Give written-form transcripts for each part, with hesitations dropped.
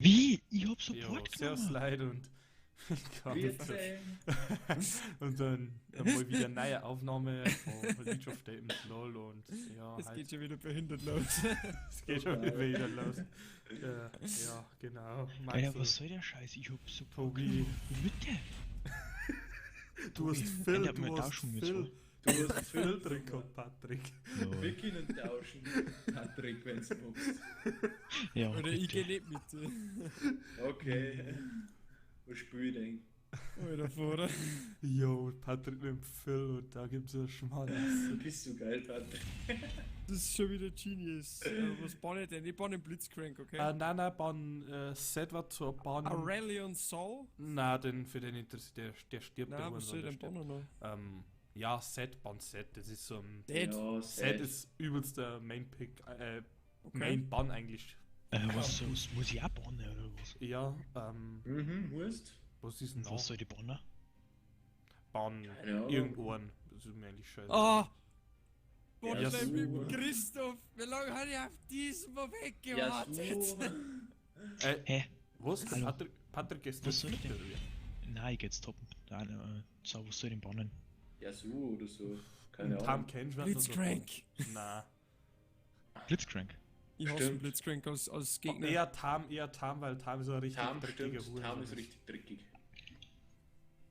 Wie? Ich hab Jo, Support servus genommen. Leute und willkommen zu Grüße. und dann mal wieder neue Aufnahme von League of Legends LOL und ja, Es halt, geht schon wieder behindert los. es geht schon wieder los. Ja, genau. Alter, Maxel, was soll der Scheiß? Ich hab Support Tobi. genommen. Mitte. Du hast Tobi, Phil, Alter, du wir hast tauschen jetzt Phil, du hast Phil drin gehabt, Patrick. Lol. Wir können tauschen, Patrick, wenn's magst. Ja, Oder ich bitte. geh nicht mit. Okay. Was spiel ich denn? Alter, Vater. Jo, Patrick nimmt Phil und da gibt's ja Schmarrn. Du bist so geil, Patrick. Das ist schon wieder Genius. Was bann ich denn? Ich bann den Blitzcrank, okay? Nein, nein, ban, Set war zur Ban. Aurelion Sol? Na, den, für den interessiert, der stirbt Nein, der was soll Hurensohn, ich der denn stirbt. bannen noch? Ja, Set, Ban Set, das ist so ein. Dead. Ja, Set ist übelster Main Pick, Okay. Main Ban eigentlich. Was, muss ich auch bannen oder was? Ja, Mhm, musst. was ist denn Was noch? soll ich bannen? Ban Keine Ahnung. irgendwann. Das ist mir eigentlich scheiße. Ah! Ja, Botlane so. mit Christoph! Wie lange habe ich auf diesen Moment Ja, gewartet? so. Hä? Was? Hallo. Patrick ist Was soll mit, ich denn? oder wie? Nein, ich geh jetzt toppen. Nein, so, was soll ich denn bannen? Ja, so oder so. Keine Tam Ahnung. kennst du noch so. Blitzcrank! Nein. Blitzcrank. Ich hasse Stimmt. Blitzcrank als Gegner. Eher Tam, weil Tam ist ein richtig Tam dreckiger stimmt, Hurensohn. Tam ist richtig dreckig.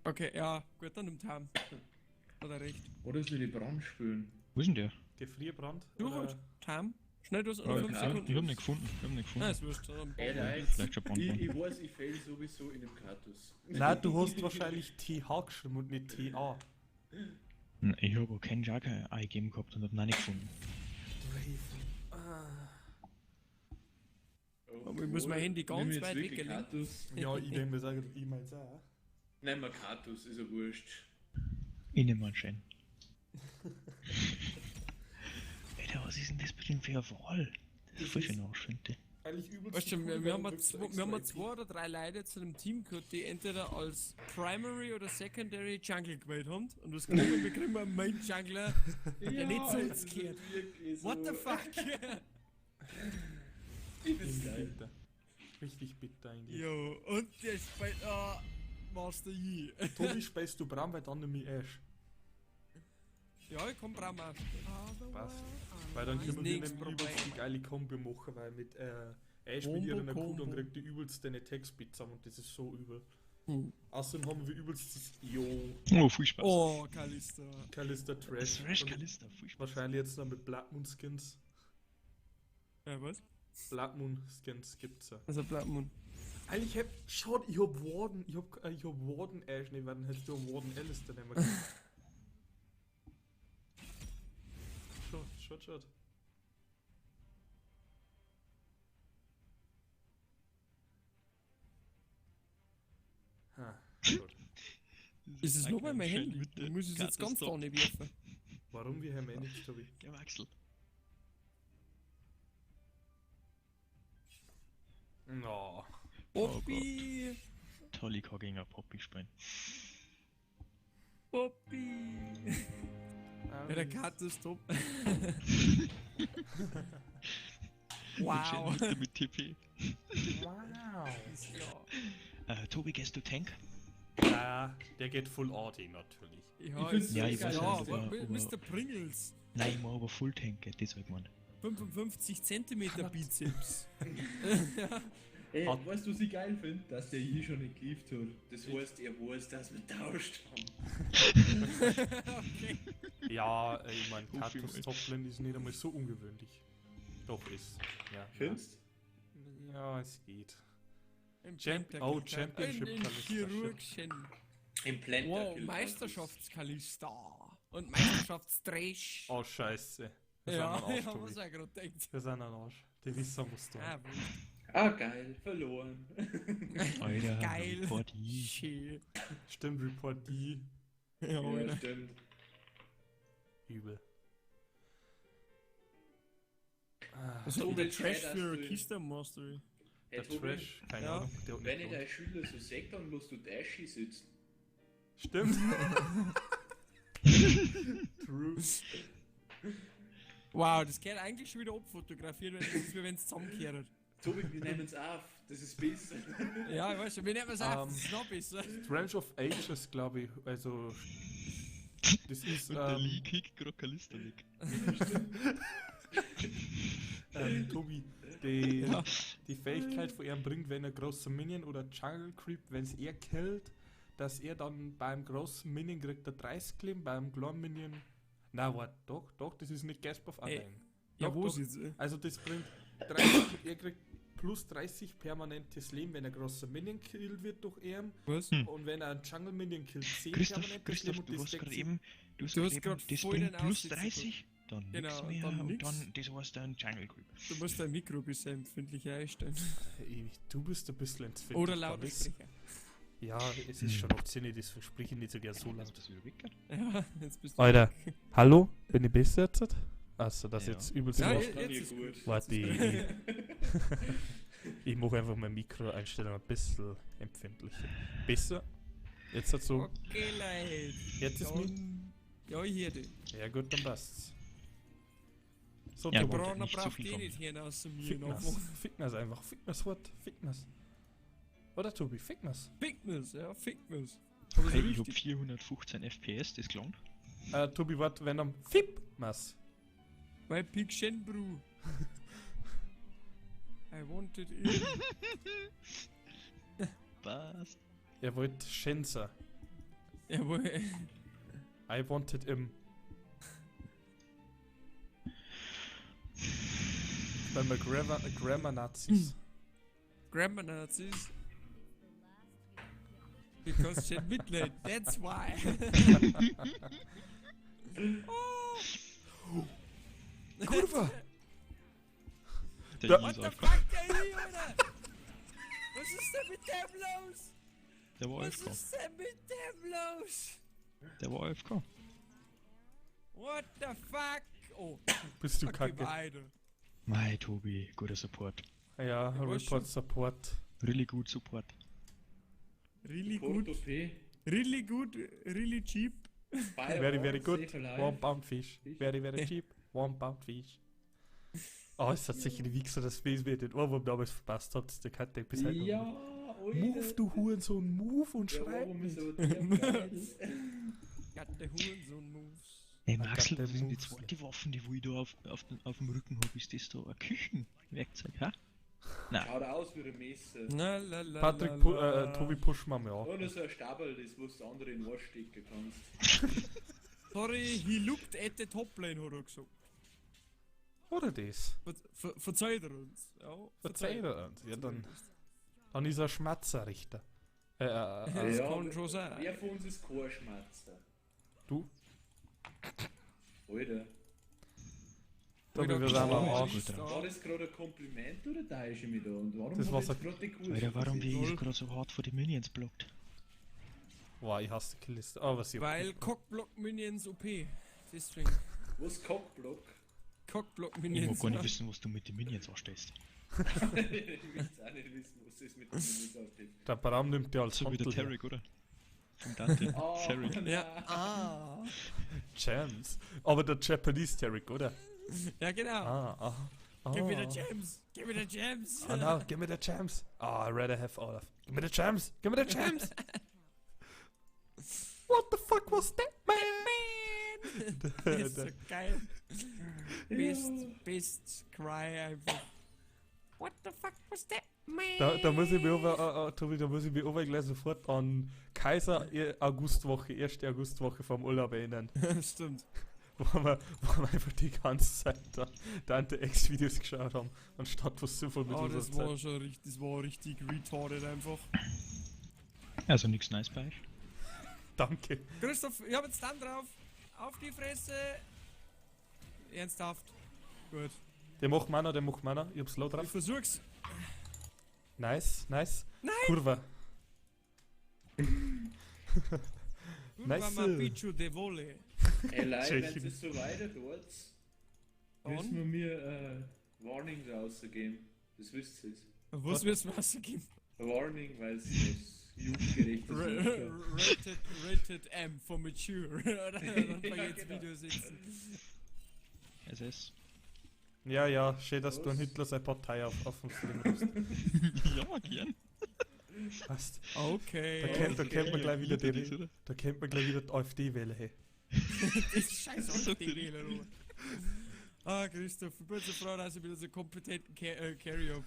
Okay, ja, gut, dann nimm Tam. Hat er recht. Oder soll ich Brand spielen? Wo ist denn der? Gefrierbrand? Du oder? halt, Tam. Schnell, du hast Oh, noch 5 ich Sekunden. hab ihn nicht gefunden. Ich hab ihn nicht gefunden. Nein, ist wurscht. Dann Ey, bauen wir. nein. Vielleicht schon Ich, Ban. ich weiß, ich fail sowieso in dem Kartus. Nein, du hast wahrscheinlich TH geschrieben und nicht TA. Nein, Ich hab auch keinen Jacker eingegeben gehabt und hab ihn auch nicht gefunden. Aber ich muss mein Handy ganz Nimm jetzt weit wirklich weglegen. Kartus. Ja, ich denke mir sagen, ich mein's auch. Nein, mal Kartus, ist ja wurscht. Ich nehme einen Schein. Alter, was ist denn das bitte für eine Wahl? Das ist voll schön Arsch, finde ich. Eigentlich übelst. Weißt du, cool, wir, weil wir, haben du ja kriegst so zwei, wir haben extra ja IP. zwei oder drei Leute zu einem Team gehabt, die entweder als Primary oder Secondary Jungle gewählt haben. Und was kriegen wir? Wir kriegen einen Main Jungler, der nicht zu uns gehört. Wirklich so. What the fuck? Ich find's geil. Bitter. Richtig bitter eigentlich. Jo, und der spielt Master Yi. Tobi, speist du Bram, weil dann nehme ich Ash. Ja, ich komm Bram auch. Passt. Weil dann können wir Nix nämlich Problem. übelst die geile Kombi machen, weil mit Ash mit Wombo ihrer Q, Combo. dann kriegt die übelst den Attack Speed zusammen und das ist so übel. Hm. Außerdem haben wir übelst das Jo Oh, viel Spaß. Oh, Kalista. Kalista Trash. Thrash Und Kalista, viel Spaß. Wahrscheinlich jetzt noch mit Blood Moon Skins. Ja, was? Blood Moon Skins gibt's ja. Also Blood Moon. Eigentlich hab, schaut, ich hab Warden, ich hab Warden Ash, ne, weil dann hättest du einen Warden Alistair nehmen können. Schaut, schaut, schaut. Ha, gut. Ist es nur bei meinem Handy? Ich muss es jetzt ganz da da nicht werfen. Warum wir haben eh nichts, Tobi? Der Axel. No. Poppy! Toll, ich kann gegen eine Poppy spielen. Poppy! Ja, der Karte ist top. Wow. Mit, mit TP. Wow. Ja. Tobi, gehst du Tank? Ja, der geht full AD natürlich. Ja, Ich find's Ja, ich ja, weiß ja, nicht, aber aber- Mr. Pringles. Nein, ich mach aber Full Tank, das hab ich gemeint. 55 cm Bizeps. Ey, Hat- weißt du, was ich geil finde? Dass der hier schon nicht gelieft hat. Das heißt, er weiß, dass wir tauscht haben. Okay. Ja, ich mein, Hoffe ich Kartus mal. Toplane ist nicht einmal so ungewöhnlich. Doch ist. Ja. Findest? Ja, es geht. Im Oh, Pentakill. Championship In den Kalista, Chirurgchen. Im Planter. Wow, Meisterschaftskalista. Und Meisterschaftsdresch. Oh, scheiße. Das Ja, ist ein Arsch, ich hab Tobi. mir's auch gerade gedacht. Das ist ein Arsch. Die wissen, was da. Ah, wurscht. Ah, geil, verloren. Alter, Geil. Report I. Schön. Stimmt, Report D. Ja, Ja, Alter. stimmt. Übel. Ah, Was hat denn der Tobi, Trash dass für du- Kista Mastery? Hey, der Tobi, Trash, keine Ja. Ahnung. Der hat wenn nicht ich gewohnt. deine Schüler so sehe, dann musst du Dashi sitzen. Stimmt. True. Wow, das gehört eigentlich schon wieder abfotografiert, weil das ist wie wenn es zusammenkehrt. Tobi, wir nehmen es auf. Das ist besser. Ja, ich weiß schon, wir nehmen es auf, das ist noch besser. Strange of Ages, glaube ich. Also. Das ist. Und der Lee kickt gerade Kalista weg. Tobi, die Fähigkeit von ihm bringt, wenn er großer Minion oder Jungle Creep, wenn es er killt, dass er dann beim großen Minion kriegt er 30 Leben, beim kleinen Minion. Na, warte, doch, das ist nicht Gasp of Undying. Ja, wo ist jetzt? Also das bringt 30, er kriegt plus 30 permanentes Leben, wenn er großer Minion killt wird durch ihn. Was? Und wenn er einen Jungle Minion killt, 10 Christoph, permanentes Christoph, Leben und du das hast deckt gerade sich. eben, du hast Du hast gerade grad eben, das voll bringt den plus Aussetzer 30, dann Genau, nix und mehr dann und nix. dann, das war's dann Jungle Creep. Du musst dein Mikro ein bisschen empfindlicher einstellen. Ey, du bist ein bisschen empfindlich. Oder da ist- Lautsprecher. Ja, es ist schon noch 10, das verspreche ich nicht so gern so Jetzt laut. bist du wieder weg. Ja, jetzt bist du. Alter, hallo? Bin ich besser jetzt? Achso, das Ja. jetzt übelst Ja, laut. jetzt Kann ich ist gut. gut. Warte, ich mache einfach mein Mikro-Einstellung ein bisschen empfindlicher. Besser? Jetzt hat so. Okay, Leute. Jetzt ist mit. Dann- Ja, ich höre dich. Ja gut, dann passt's. So, Ja, Tobi, gut. Brauner nicht zu braucht viel eh von nicht hören außer mir. fick noch. mir's. Fick mir's einfach. Fick mir's fort. Fick mir's. Oder Tobi, fick mir's. Fick mir's, ja, fick mir's. Aber so Hey, ich hab richtig. 415 FPS, das klang. Tobi, warte, wenn am Fick mir's. Mein Pig Shenbru. I wanted it. Passt. Er wollte Schenzer. Jawohl. I wanted him. Bei mir Grammar Nazis. Grammar Nazis. Because she had Mitleid, that's why. Oh. Kurva! Der Da- I What ist the AFK. fuck, der I, Alter? Was ist denn mit dem los? Der war Was AFK. ist denn mit dem los? Der war AFK. What the fuck? Oh, Bist du okay, kacke. weiter. Mei, Tobi, guter Support. Ja, Ich weiß Report Support. Really good Support. Really Port good, OP. really good, really cheap. Very, very good. One One pound fish. Very, very cheap. One pound fish. Oh, es hat sicher die Wichser, das mir den Ohrwurm damals verpasst hat. Der kann der bis heute noch Ja, nicht. Alter. Move, du Hurensohn, move und Der schrei Ohrwurm ist nicht. aber der geil. Got the Hurensohn Moves. Ey, Ah, Maxl, Gott, der was ist denn die Moves. zweite Waffe, die wo ich da auf dem Rücken hab? Ist das da ein Küchenwerkzeug, hä? Schaut aus wie ein Messer. Na, la, la, Patrick, la, pu la. Tobi, push mal mal an. Oder so ein Stabel, das wo du andere in den Arsch stecken kannst. Sorry, he looked at the top lane, hat er gesagt. Oder das. Verzeiht er uns. Ja, Verzeiht er uns. Ja, dann ist er Schmatzerrichter. Das Ja, kann schon sein. Wer von uns ist kein Schmatzer? Du? Alter. Tobi, wir Alter, sind am Arsch. Arsch. Gut War das gerade ein Kompliment oder täusche ich mich da? Und warum Das hab war ich so- jetzt gerade die Kurve Alter, warum gesehen? bin ich gerade so hart vor die Minions blockt? Boah, ich hasse die Killiste. Aber sie. Weil Cockblock Minions OP. Deswegen. Was Cockblock? Cockblock Ich Minions. mag gar nicht wissen, was du mit den Minions anstellst. Ich will auch nicht wissen, was das mit dem Minions ansteht. Der Bram nimmt dir als So wie der Hantel her. Tarek, oder? Vom Dante. Oh, Tarek. Ja. Ah. Gems. Aber der Japanese Tarek, oder? Ja, genau. Ah, ah. ah. Give me the gems. Give me the gems. Oh no, give me the gems. Oh, I'd rather have Olaf. Give me the gems. Give me the gems. What the fuck was that, man? Das ist so geil. Best cry einfach. What the fuck was that, man? Da muss ich mich aber, Tobi, da muss ich mich aber gleich sofort an Kaiser Augustwoche, erste Augustwoche vom Urlaub erinnern. Stimmt. Wo wir einfach die ganze Zeit da Dante X-Videos geschaut haben, anstatt was sinnvoll mit Oh, unserer das Zeit. war schon richtig, das war richtig retarded einfach. Also nichts nice bei euch. Danke. Christoph, ich hab jetzt dann drauf. Auf die Fresse. Ernsthaft. Gut. Der macht meiner, der macht meiner. Ich hab's low Ich drauf. versuch's. Nice, nice. Nein! Kurva. Kurva Nice. ma picchu de vole. Ey, Leute, wenn Tschechien. es so weiter tut, müssen Dann? wir mir Warnings rausgeben. Das wisst ihr jetzt. Was müssen wir rausgeben? Warning, weil es was jugendgerechtes ist. Rated M for mature. Oder? Dann Ja, bei jetzt genau. Video sitzen. SS. Ja, ja, schön, dass du Was? an Hitler seine Partei auf dem Sling hast. Ja, gern. Passt. Okay. Da kennt man gleich wieder die. die, da kennt man gleich wieder die AfD-Wähler, hey. Das ist scheiß So AfD-Wähler, Robert. Ah, Christoph, ich bin so froh, dass ich wieder so kompetenten Carry hab.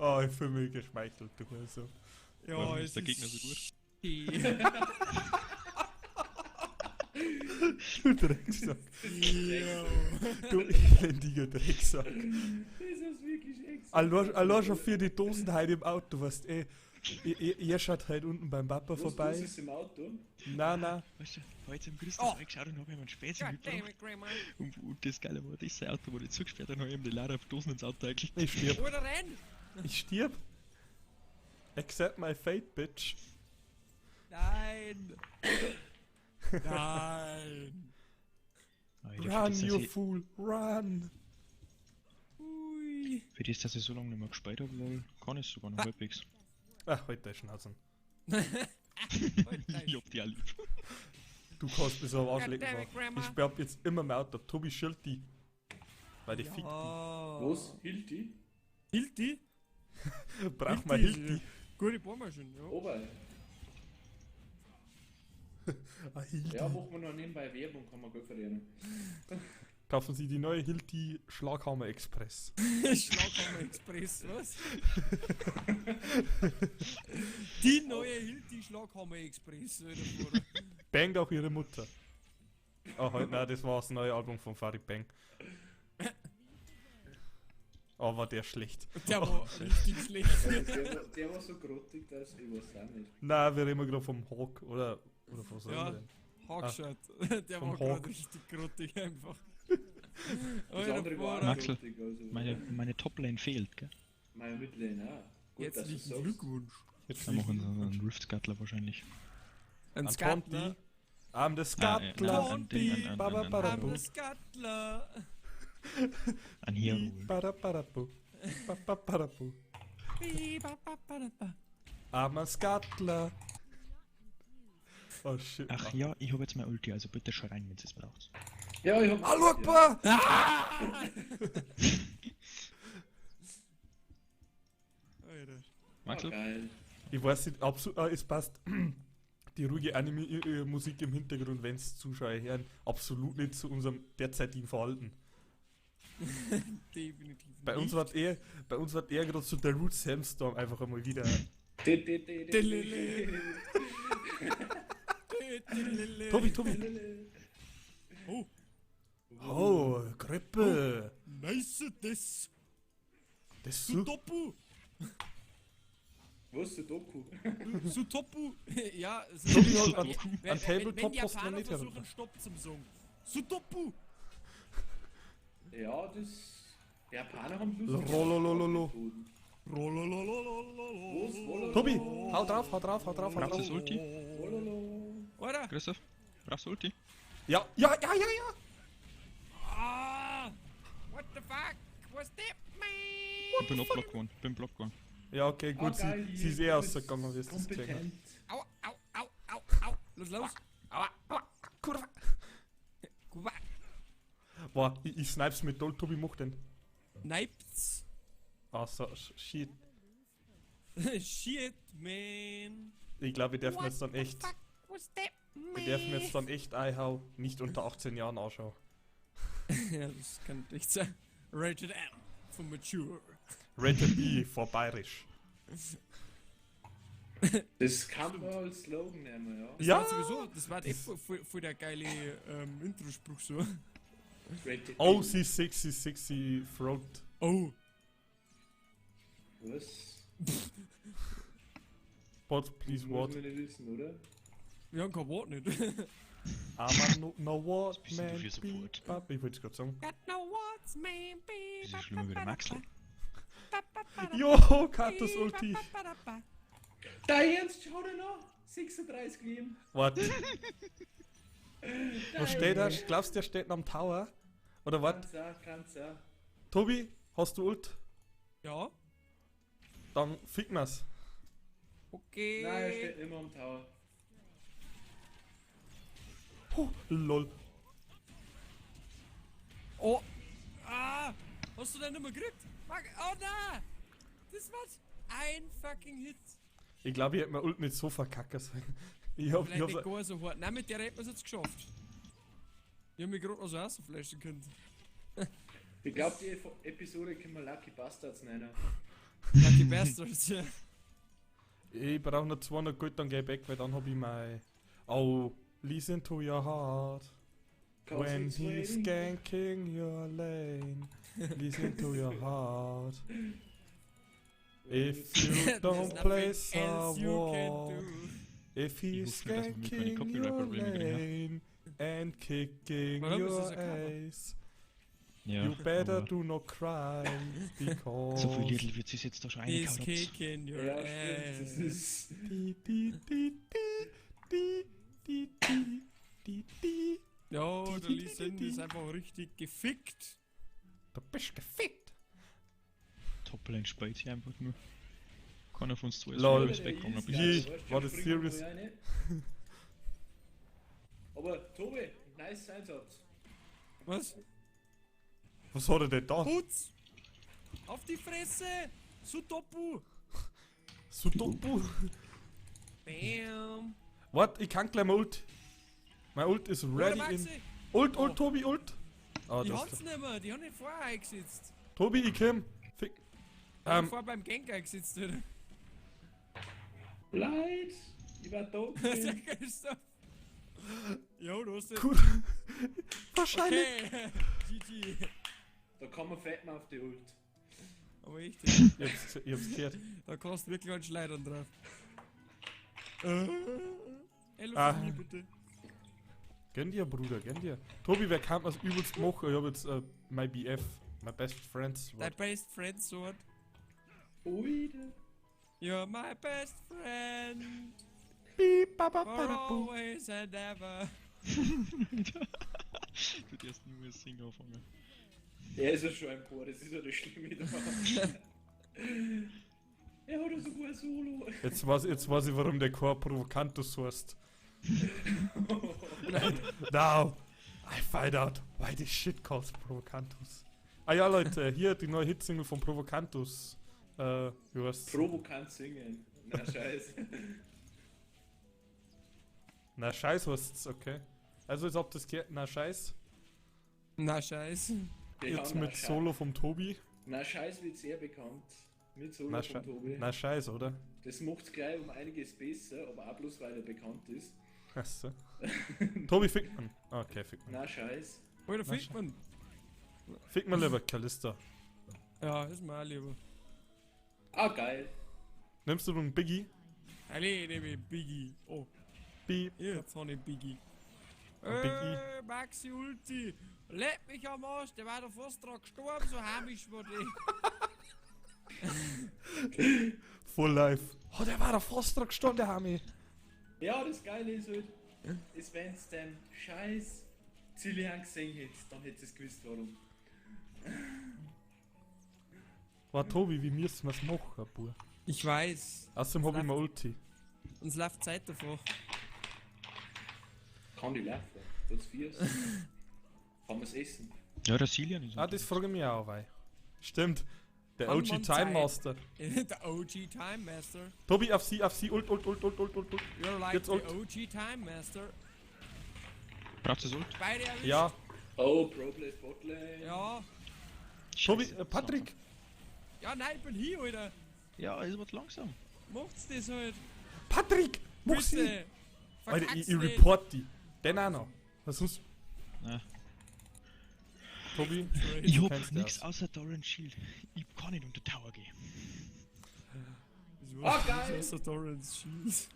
Ah, ich fühle mich geschmeichelt, du also. Ja, Warum es ist der Gegner so gut? gut? Du Drecksack. Ja. Du elendiger Drecksack. Das ist wirklich extra. Allein schon für die Dosen heute im Auto, weißt eh. Ihr schaut halt unten beim Papa Was, vorbei. Was ist im Auto? Nein, nein. Weißt du, heute im Christoph Oh. reingeschaut und hab ihm einen Spätzle God damn mitgebracht. it, Grandma. Und das Geile war, das ist sein Auto wurde zugesperrt, dann hab ich ihm die Ladder Dosen ins Auto eingelegt. Ich stirb. Oder renn! Ich stirb. Accept my fate, bitch. Nein! Nein! Alter, für Run, das, you dass ich, fool. Run. Ui. für das, dass ich so lange nicht mehr gespielt habe, lol, kann ich sogar noch halbwegs. Ach, halt deine Schnauzen. Ich hab die auch lieb. Du kannst mir so am Arsch lecken. Goddammit, Mann. Grandma. Ich sperr jetzt immer mein Auto. Tobi schilt die. Weil die fickt Ja. Was? Hilti? Hilti? die. Brauch mal Hilti. Hilti. Gute Bohrmaschine, ja. Ober. Ah, Hilti. Ja, machen wir noch nebenbei Werbung, kann man gut verdienen. Kaufen Sie die neue Hilti Schlaghammer Express. Schlaghammer Express, was? Die neue Hilti Schlaghammer Express, oder? Bangt auch ihre Mutter. Ah, halt, nein, das war das neue Album von Farid Bang. Oh, war der schlecht. Der war richtig schlecht. Der war so grottig, dass ich weiß auch nicht. Nein, wir reden gerade vom Hawk, oder? Oder von was Ja. ja. denn? Hawkshot. Der Vom war gerade Hawk. richtig grottig einfach. Das andere war auch Maxl, grottig, also. Meine Toplane fehlt, gell? Meine Midlane auch. Gut, dass du Herzlichen sagst. Glückwunsch. Jetzt Da machen sie einen Rift-Scuttler wahrscheinlich. Ein Ein Skatler. Tonti. I'm the Scuttler. Ah, nein, ein- Ba, ba, ba, da, I'm bu. the Scuttler. Ein Hero. Ba, da, ba, da, bu. Ba, ba, ba, da, bu. Bi-ba-ba-ba-da-ba. I'm a Scuttler. Oh shit. Ach ja, ich habe jetzt mein Ulti, also bitte schreien, wenn ihr es braucht. Ja, ich hab. Allahu Akbar! Alter. Maxl? Ah, geil. Ich weiß nicht, absolut, es passt die ruhige Anime-Musik im Hintergrund, wenn es Zuschauer hören, absolut nicht zu unserem derzeitigen Verhalten. Definitiv. Bei uns nicht. war eher gerade so der Root Sandstorm einfach einmal wieder. D, d, d, d, Delele. d. Tobi, Tobi! Oh, Oh, Grippe! nice das. Das ist so. Sudoku. Was, Sudoku? Sudoku. Ja, Tobi Sudoku. hat an, Wenn, an wenn Tabletop die hast du noch Japaner nicht versuchen, herunter. Stopp zum Song. Sudoku. Ja, das. Die Japaner haben lustige Rololololo. Methoden. Rolololololo. Was? Wololo? Tobi, hau drauf, hau drauf, hau drauf, hau Brauchst du drauf. das Ulti? Wololo. Alter. Christoph? Brauchst du Ulti? Ja, ja, ja, ja, ja! Ah! What the fuck was that, man? Ich bin auch Block geworden. Bin Block geworden. Ja, okay, gut, Ah, geil, sie ist eh du bist rausgegangen, wie es das gesehen hat. Kompetent. Au, au, au, au, au. Los, los. Aua, aua, Kurva! Kuba. Boah, ich snipes mit Doll, Tobi macht den. Neipts. Ah, so, shit. Shit, man. Ich glaube, wir dürfen jetzt dann echt. Fuck was that, man? Wir dürfen jetzt dann echt iHow nicht unter 18 Jahren anschauen. Ja, das kann echt sein. Rated M for mature. Rated B for bayerisch. Das kann man als Slogan nehmen, ja. Das Ja! war sowieso, das war eh voll der geile Intro-Spruch so. Rated Oh, B. sie sexy, sexy throat. Oh. Was? What, please, Muss what? man nicht wissen, oder? Wir haben kein Wort nicht. I'm a no, no what, bist denn du man. für Support? Beep, bap. Ich wollte es gerade sagen. Got no words, man. Das ist schlimmer wie der Maxl. Jo, Katus Ulti. Da Ernst, schau dir noch! 36 Leben. Warte. Wo steht er? Glaubst du, der steht noch am Tower? Oder was? Kann's auch, kann's auch. Tobi, hast du Ult? Ja. Dann fick mir's. Okay. Nein, er steht immer am Tower. Oh, lol. Oh. Ah. Hast du den nicht mehr gekriegt? Oh nein! Das war ein fucking Hit. Ich glaube, ich hätte mir Ult nicht so verkacken sollen. Ich hab, Vielleicht nicht gar so hart. Nein, mit der hätten wir es jetzt geschafft. Ich hab mich gerade noch so rausflashen können. Ich glaube, die Episode können wir Lucky Bastards nennen. Lucky Bastards, ja. Ich brauche noch 200 Gold, dann geh ich weg, weil dann hab ich mein... Oh, listen to your heart. When he's ganking your lane. Listen to your heart. If you don't place a wall. If he's ganking your lane and kicking your ass. Ja, you better do not cry, because... So viel Lidl wird sich jetzt da schon He's reingehauen. kicking your Ja, ass. stimmt, das ist... Di, di, di, di, di, di, di, di. Ja, der Lee Sin ist einfach richtig gefickt. Du bist gefickt. Toplane spielt sich einfach nur. Keiner von uns zwei ist Lol. Respekt gegangen. Je, war das serious? Aber Tobi, nice Einsatz. Was? Was hat er denn da? Putz! Auf die Fresse! Sudoku! Sudoku? Bam! What? Ich kann gleich mal Ult. Mein Ult ist ready in... Ult, Ult, Tobi, Ult! Ah, die das hat's nicht mehr, die haben nicht vorher eingesetzt. Tobi, ich komm! Fick. Ich hab vorher beim Gank eingesetzt, oder? Leid! Ich war tot. Jo, du hast den. Gut. Wahrscheinlich. Okay. GG. Da kann man fett mal auf die Ult. Aber echt, Ich hab's gehört. Da kannst du wirklich einen Schleidern drauf. Ey, Ah. mir, bitte. Gönn dir, Bruder, gönn dir. Tobi, wer kann was übelst machen? Ich hab jetzt mein BF, my best friend Sword. Dein best friend Sword. Oida. You're my best friend. Beep, ba, ba, For ba, da, bu. always and ever. Du darfst nie mehr singen anfangen. Er ist ja schon ein Chor, das ist ja das Schlimme daran. Er hat ja sogar ein Solo. Jetzt weiß ich, warum der Chor Provocantus heißt. Now, I find out why this shit calls Provocantus. Ah ja, Leute, hier die neue Hitsingle von Provocantus. Wie heißt's? Provokant singen. Na, scheiße. Na, scheiß heißt's, okay. Also, jetzt habt ihr das gehört, na, scheiß. Na, scheiß. Ja, Jetzt na, mit Scheiß. Solo vom Tobi. Na, scheiß wird sehr bekannt. Mit Solo Na, vom Tobi. na scheiß, oder? Das macht's gleich um einiges besser, aber auch bloß weil er bekannt ist. Achso. Tobi Fickmann. Okay, Fickmann. Na, scheiß. Alter, Fickmann. Fick mal lieber Kalista. Ja, ist mir auch lieber. Ah, geil. Nimmst du einen Biggie? Allez, nehme ich Biggie. Oh, Beep. jetzt hab ich Biggie. Ein Biggie. Maxi Ulti. Leck mich am Arsch, der war doch fast dran gestorben, so heimisch war der. Full life. Oh, der war da fast dran gestorben, der Hami. Ja, das Geile ist halt, ist wenn's den scheiß Zillian gesehen hättest, dann hättest du es gewusst, warum. War Tobi, wie müssen wir's machen, Bub? Ich weiß. Außerdem hab ich mal Ulti. Uns läuft Zeit davor. Kann die laufen. Tut's viers. Kann man's essen. Ja, der Silian ist Ah, das frage ich mich auch, weil. Stimmt. Der Kann OG man Time Zeit. Master. Der OG Time Master. Tobi, auf sie, ult, ult, ult, ult, ult, ult, ult. You're like Jetzt the ult. OG Time Master. Braucht es Ult? Beide erwischt. Ja. Oh, Pro Plays Botlane. Ja. Tobi, Scheiße, Patrick. Ja, nein, ich bin hier, Alter. Ja, es wird langsam. Macht's das halt. Patrick! Mach sie! Bitte. Alter, Verkack's ich nicht. report die. Den auch noch. Was sonst? Nein. Tobi? Ich Du hab kennst dich nichts aus. außer Doran Shield. Ich kann nicht unter Tower gehen. Ah, geil. Das ist Dorans Shield.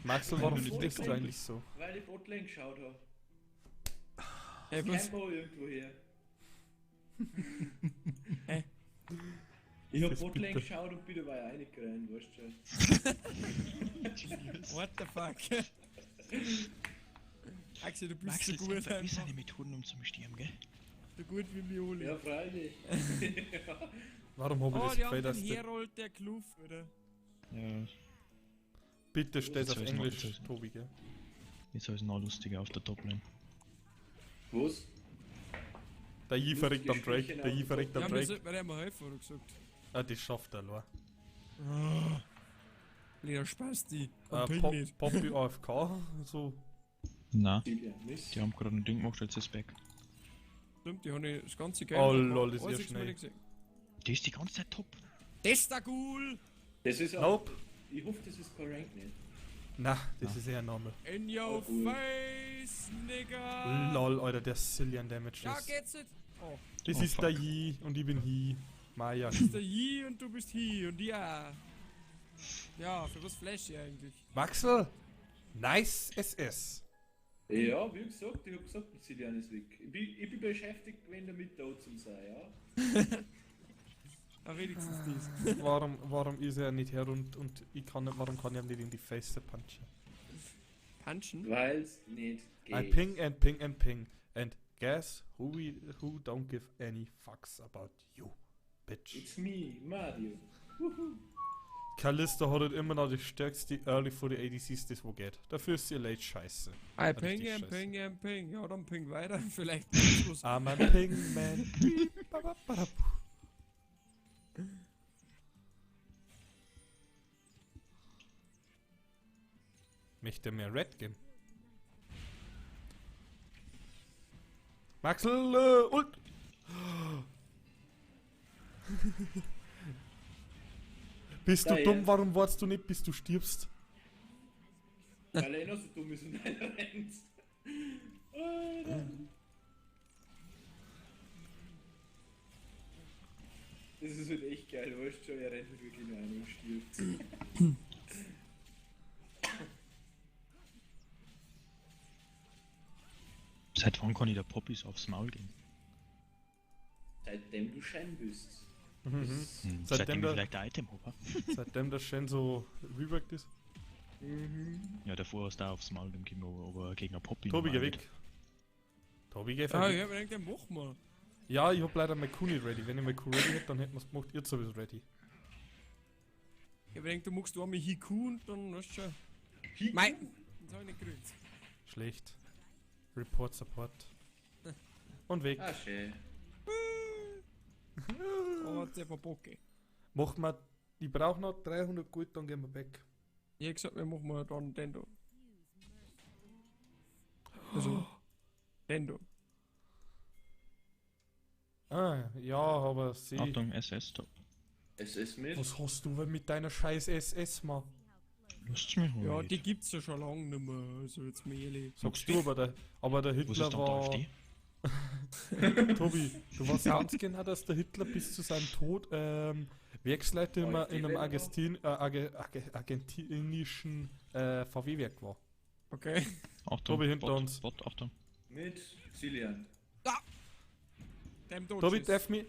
Maxel, warum Weil ich bist du nicht eigentlich so? Weil ich Botlane geschaut habe. Ey, was? Kennt man irgendwo her. Hä? Ich hab Das ist Botlane bitter. geschaut und bin dabei reingerannt, weißt du schon. What the fuck? Axel, du bist Maxel, so gut ist einfach einfach. seine Methoden, um zu sterben, gell? So gut wie Mioli. Ja, freilich. Warum hab ich Oh, das die haben Gefühl, den dass der... Herold der Kluft, oder? Ja. Bitte stell's Jetzt auf hab ich's noch- Englisch, jetzt hab ich's noch. Tobi, gell? Jetzt ist es noch lustiger auf der Toplane. Was? Der Yi verreckt am Drake, der Yi verreckt am Ja, wir Drake. sollten mir helfen, hat er gesagt. Ah, das schafft er allein. Blöder Spasti. Am Ping nicht. Poppy AFK, so. Nein, Zilia, Mist. die haben gerade ein Ding gemacht, jetzt ist back. Stimmt, die haben ich das ganze Game. Oh, lol, ist Alles ja schnell. nicht gesehen. Die ist die ganze Zeit top. Das ist der cool! Das ist auch. Nope. Ich hoffe, das ist kein Rank nicht. Na, das ist eher normal. In your Oh, cool. face, nigga! Lol, Alter, der Cillian Damage Ja, ist. geht's nicht! Oh, Das Oh, ist der fuck. Yi und ich bin Hi. Maya. das ist der Yi und du bist Hi und ja. Ja, für was flash ich eigentlich? Maxel! Nice SS. Ja, wie gesagt, ich hab gesagt, Zilia ist weg. Ich bin beschäftigt gewesen damit, da zu sein, ja. Ah, wenigstens dies. Warum ist er nicht her und ich kann, warum kann ich ihm nicht in die Face punchen? Punchen? Weil's nicht geht. I ping and ping and ping and guess who don't give any fucks about you, bitch. It's me, Mario. Kalista hat halt immer noch die stärkste Early for die ADCs, das wo geht. Dafür ist sie late scheiße. I Richtig ping and scheiße. ping and ping. Ja, dann ping weiter. Vielleicht gibt's was. I'm a ping man. Beep, ba, ba, ba, da, puh. Möchte mir Red geben. Maxel, Ult! Bist du Ja, dumm? ja. Warum wartest du nicht, bis du stirbst? Weil er eh noch so dumm ist und einer rennt. Alter. Das ist halt echt geil, weißt du schon, er rennt halt wirklich nur ein und stirbt. Seit wann kann ich der Poppys aufs Maul gehen? Seitdem du Shen bist. Mhm. Hm, Seitdem seitdem ich der- vielleicht ein Item habe. Seitdem das Shen so reworked ist. Ja, davor hast du auch aufs Maul gegeben, aber gegen eine Poppy. Tobi, geh normal weg. Tobi, geh Ah, weg. ich hab mir gedacht, den machen wir. Ja, ich hab leider mein Q nicht ready. Wenn ich mein Q ready hätte, dann hätten wir's gemacht. Ihr sowieso ready. Ich hab mir gedacht, du machst du einmal Hiku und dann, weißt du schon. Mei! Das hab ich nicht gekriegt. Schlecht. Report Support. Und weg. Ah, schön. Aber der war Bocke. Machen wir. Ich brauche noch 300 Gold, dann gehen wir weg. Ich hab gesagt, wir machen mal dann Dendo. Also, Dendo. Ah, ja, aber sie. Achtung, SS top. SS mit. Was hast du denn mit deiner scheiß SS, Mann? Lust mich Ja, halt. die gibt's ja schon lange nicht mehr. Also jetzt mal ehrlich. Sagst du, aber der Was Hitler ist dann der war. AfD? Tobi, du weißt ganz genau, dass der Hitler bis zu seinem Tod Werksleiter immer in einem argentinischen VW-Werk war. Okay. Achtung, Tobi hinter Bot, uns. Bot, Achtung. Mit Zilian. Dem Dodges. Tobi, darf mich.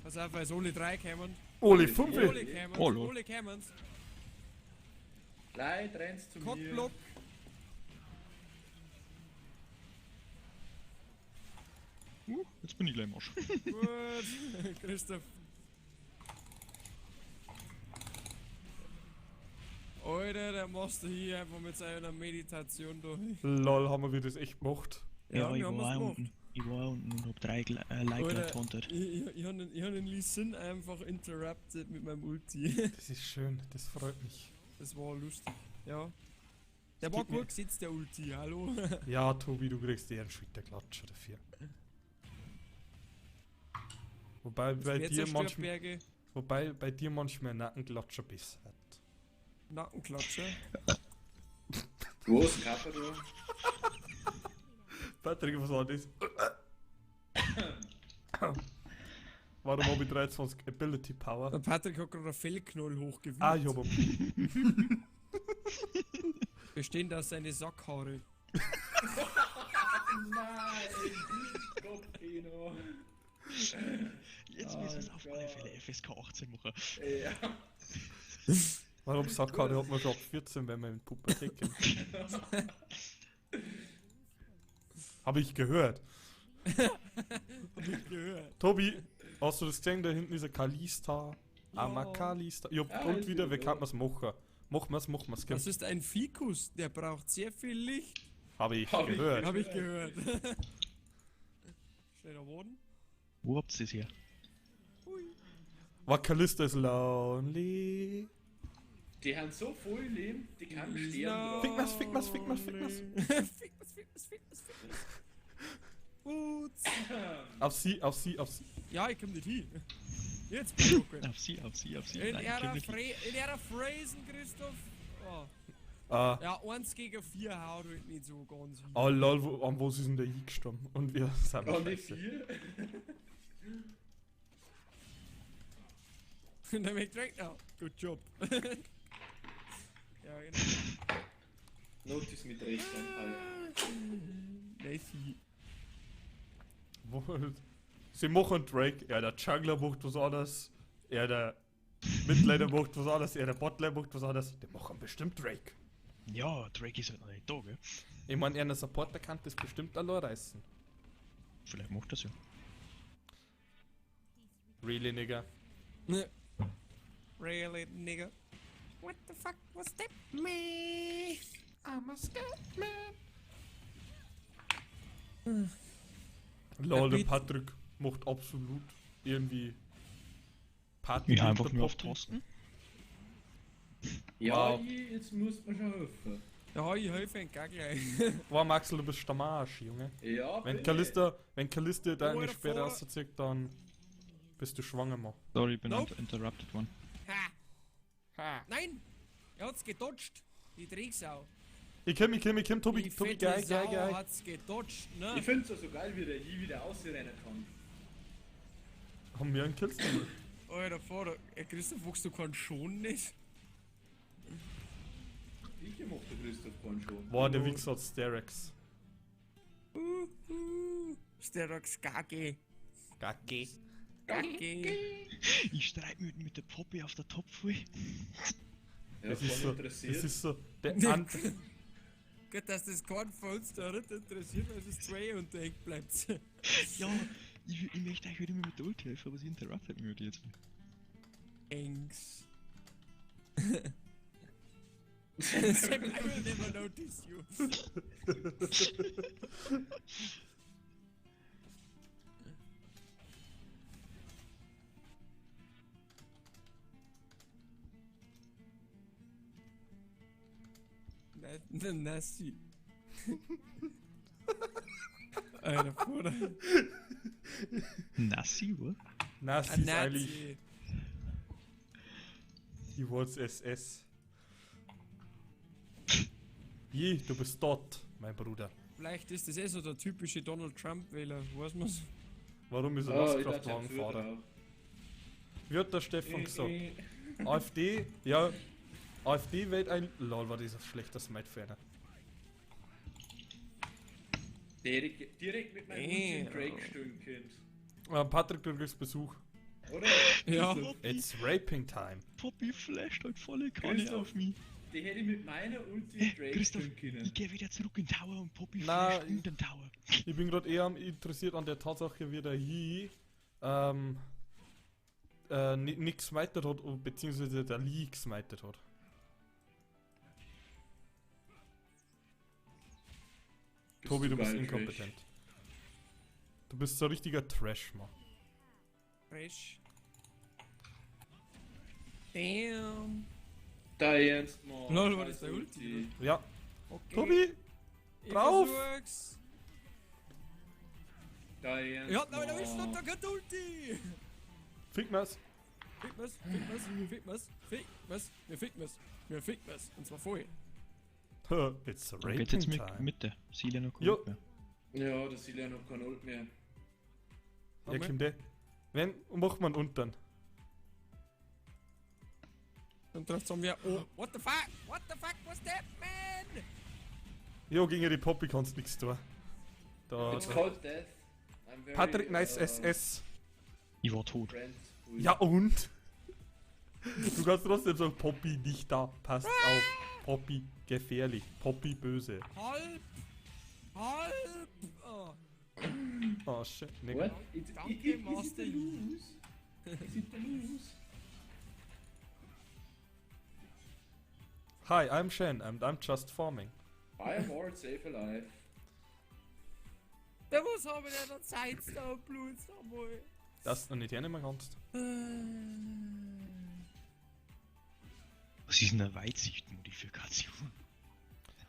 Pass auf, weil es alle drei kämen. Oli, 5! Alle kämen. Oh, lol. Alle kämen. Leute, rennst zu mir. Cockblock. Jetzt bin ich gleich im Arsch. Gut. Christoph. Alter, der machst du hier einfach mit seiner Meditation durch. Lol, haben wir das echt gemacht? Ja, ich wir haben war es auch gemacht. unten. Ich war unten und hab 3 Like Alter, getauntet. ich hab den Lee Sin einfach interrupted mit meinem Ulti. Das ist schön, das freut mich. Das war lustig, ja. Der war gibt mir- gut gesetzt, der Ulti, hallo. Ja, Tobi, du kriegst eher einen Schulterklatscher dafür. Wobei bei Wer dir zerstört manchmal, Berge? wobei bei dir manchmal ein Nackenklatscher besser hat. Nackenklatscher. Wo ist Kappa, du? Patrick, was war das? Warum habe ich 23 Ability Power? Der Patrick hat gerade einen Fellknoll hochgewühlt. Ah, ich hab ihn. Bestehen aus seine Sackhaare. Nein! Kopfkino. Jetzt Oh müssen wir es auf alle Gott. Fälle FSK 18 machen. Ja. Warum Sackhaare hat man schon ab 14, wenn man in Pubertät kommt? Habe ich gehört. Hab ich gehört. Tobi, hast du das gesehen? Da hinten ist ein Kalista. Ja. Ama Kalista. Ich hab Ja, und ist wieder, wieder wie da. kann man's machen? Machen wir's, machen wir's. Das ist ein Fikus, der braucht sehr viel Licht. Habe ich gehört. Hab ich gehört. Schneller Boden. Wo habt ihr das her? Hui. War Kalista is lonely. Die haben so viel Leben, die kann sterben. Fick mas, fick mas, fick mas, fick mas. Fick mas, fick mas, fick mas, fick mas. Uts. Auf sie, auf sie, auf sie. Ja, ich komm nicht hin. Jetzt bin ich okay. Auf sie, auf sie, auf sie. In Nein, ich komm nicht hin. in ihrer Phrasen, Christoph. Oh. Ah. Ja, 1 gegen 4 haut halt nicht so ganz hin. Oh lol, an wo ist denn der Yi gestorben? Und wir sind Oh, nicht scheiße. 4? Und dann bin ich direkt now. Good job. Ja, genau. Notice mit recht, halt. Nice. Sie machen Drake, er der Jungler macht was anderes, er der Midlaner macht was anderes, er der Botlaner macht was anderes. Die machen bestimmt Drake. Ja, Drake ist halt noch nicht da, gell? Ich mein, er Supporter kann das bestimmt allein reißen. Vielleicht macht das ja. Really, nigga? Ne. Really, nigga? What the fuck was that, man? I'm a Scatman. Lol, der Patrick macht absolut irgendwie Party. Ja, einfach nur auf Tasten. Ja, Wow. jetzt muss man schon helfen. Ja, ich helfe ihm gar gleich. Wow, Maxel, du bist am Arsch, Junge. Ja, Wenn bin Kalista deine Alter, Sperre vor- auszieht, dann bist du schwanger, Mann. Sorry, ich bin Nope. interrupted worden. Ha. Ha. Nein! Er hat's gedodged. Die Drecksau. Ich komm, Tobi, Die Tobi, fette geil, geil, Sau geil. hat's gedodged, ne? Ich find's ja so geil, wie der Yi wieder ausrennen kann. Haben wir einen Killsteal? Alter Vater, Christoph, wuchst du keinen Schon nicht? Ich mach der Christoph keinen schon. Boah, der Wichser hat Sterex. Sterex Gage. Gage. Gage. Ich streite mich mit der Poppy auf der Top voll. Ja, Das ist voll so, interessiert. das ist so, der Ant Gut, dass das kein von uns da nicht interessiert, weil es ist 2 und der hängt bleibt. Ja, ich möchte eigentlich immer mit der Ulti helfen, aber sie interruptet mich jetzt. Thanks. I will never notice you. Nasty. Alter, Bruder. Nassi, what? Nassi ist eigentlich Nazi. die Words SS. Je, du bist dort, mein Bruder. Vielleicht ist das eh so der typische Donald Trump-Wähler, weiß man's? Warum ist er Oh, ich dachte, ich hab's Lastkraftwagenfahrer? drauf. Wie hat der Stefan gesagt? AfD, ja, AfD wählt ein. Lol, war dieser schlechter Smite für einer. Direkt mit meinem Hund in Drake stehen könnt. Patrick, du kriegst Besuch. Oder? Ja. It's raping time. Poppy flasht halt volle Kanne Christoph. auf mich. Die hätte ich mit meiner Ulti in Drake Christoph, stehen können. ich geh wieder zurück in den Tower und Poppy Na, flasht in den Tower. Ich bin gerade eher interessiert an der Tatsache, wie der Yi nicht gesmited hat, beziehungsweise der Lee gesmited hat. Bist Tobi, du bist geil, inkompetent. Du bist so ein richtiger Trash, Mann. Fresh. Damn. Da ernst, Mann. Lol, war das Scheiß der Ulti? Ja. Okay. Tobi! Ich drauf! versuch's. Da ernst, Ich hab noch erwischt Mann. und da kein Ulti! Fick mir's! Fick mir's, fick mir's, fick mir's, fick mir's, wir fick mir's, wir fick mir's. Und zwar voll. It's Geht's raping jetzt mit time. Mitte? Silia noch Jo. kommt mehr. Ja, das ist ja noch kein Ult mehr. Ja, kommt der. Wenn, macht man unten. Und drauf haben wir. Oh, what the fuck? What the fuck was that, man? Jo, gegen die Poppy kannst nix tun. Da, It's da. called death. I'm very, Patrick, nice SS. Ich war tot. friends with- Ja und? Du kannst trotzdem sagen, Poppy nicht da. Passt auf. Poppy gefährlich. Poppy böse. Halb! Halb! Oh. Oh shit. Nigga. What? It's, Danke, it, Master Is it Yi. the loose? Is it the loose? Hi, I'm Shen and I'm just farming. Buy a ward, save a life. Ja, was haben wir denn da Zeit da und Blut da mal? Dass du noch nicht hernehmen kannst. Was ist denn eine Weitsichtmodifikation?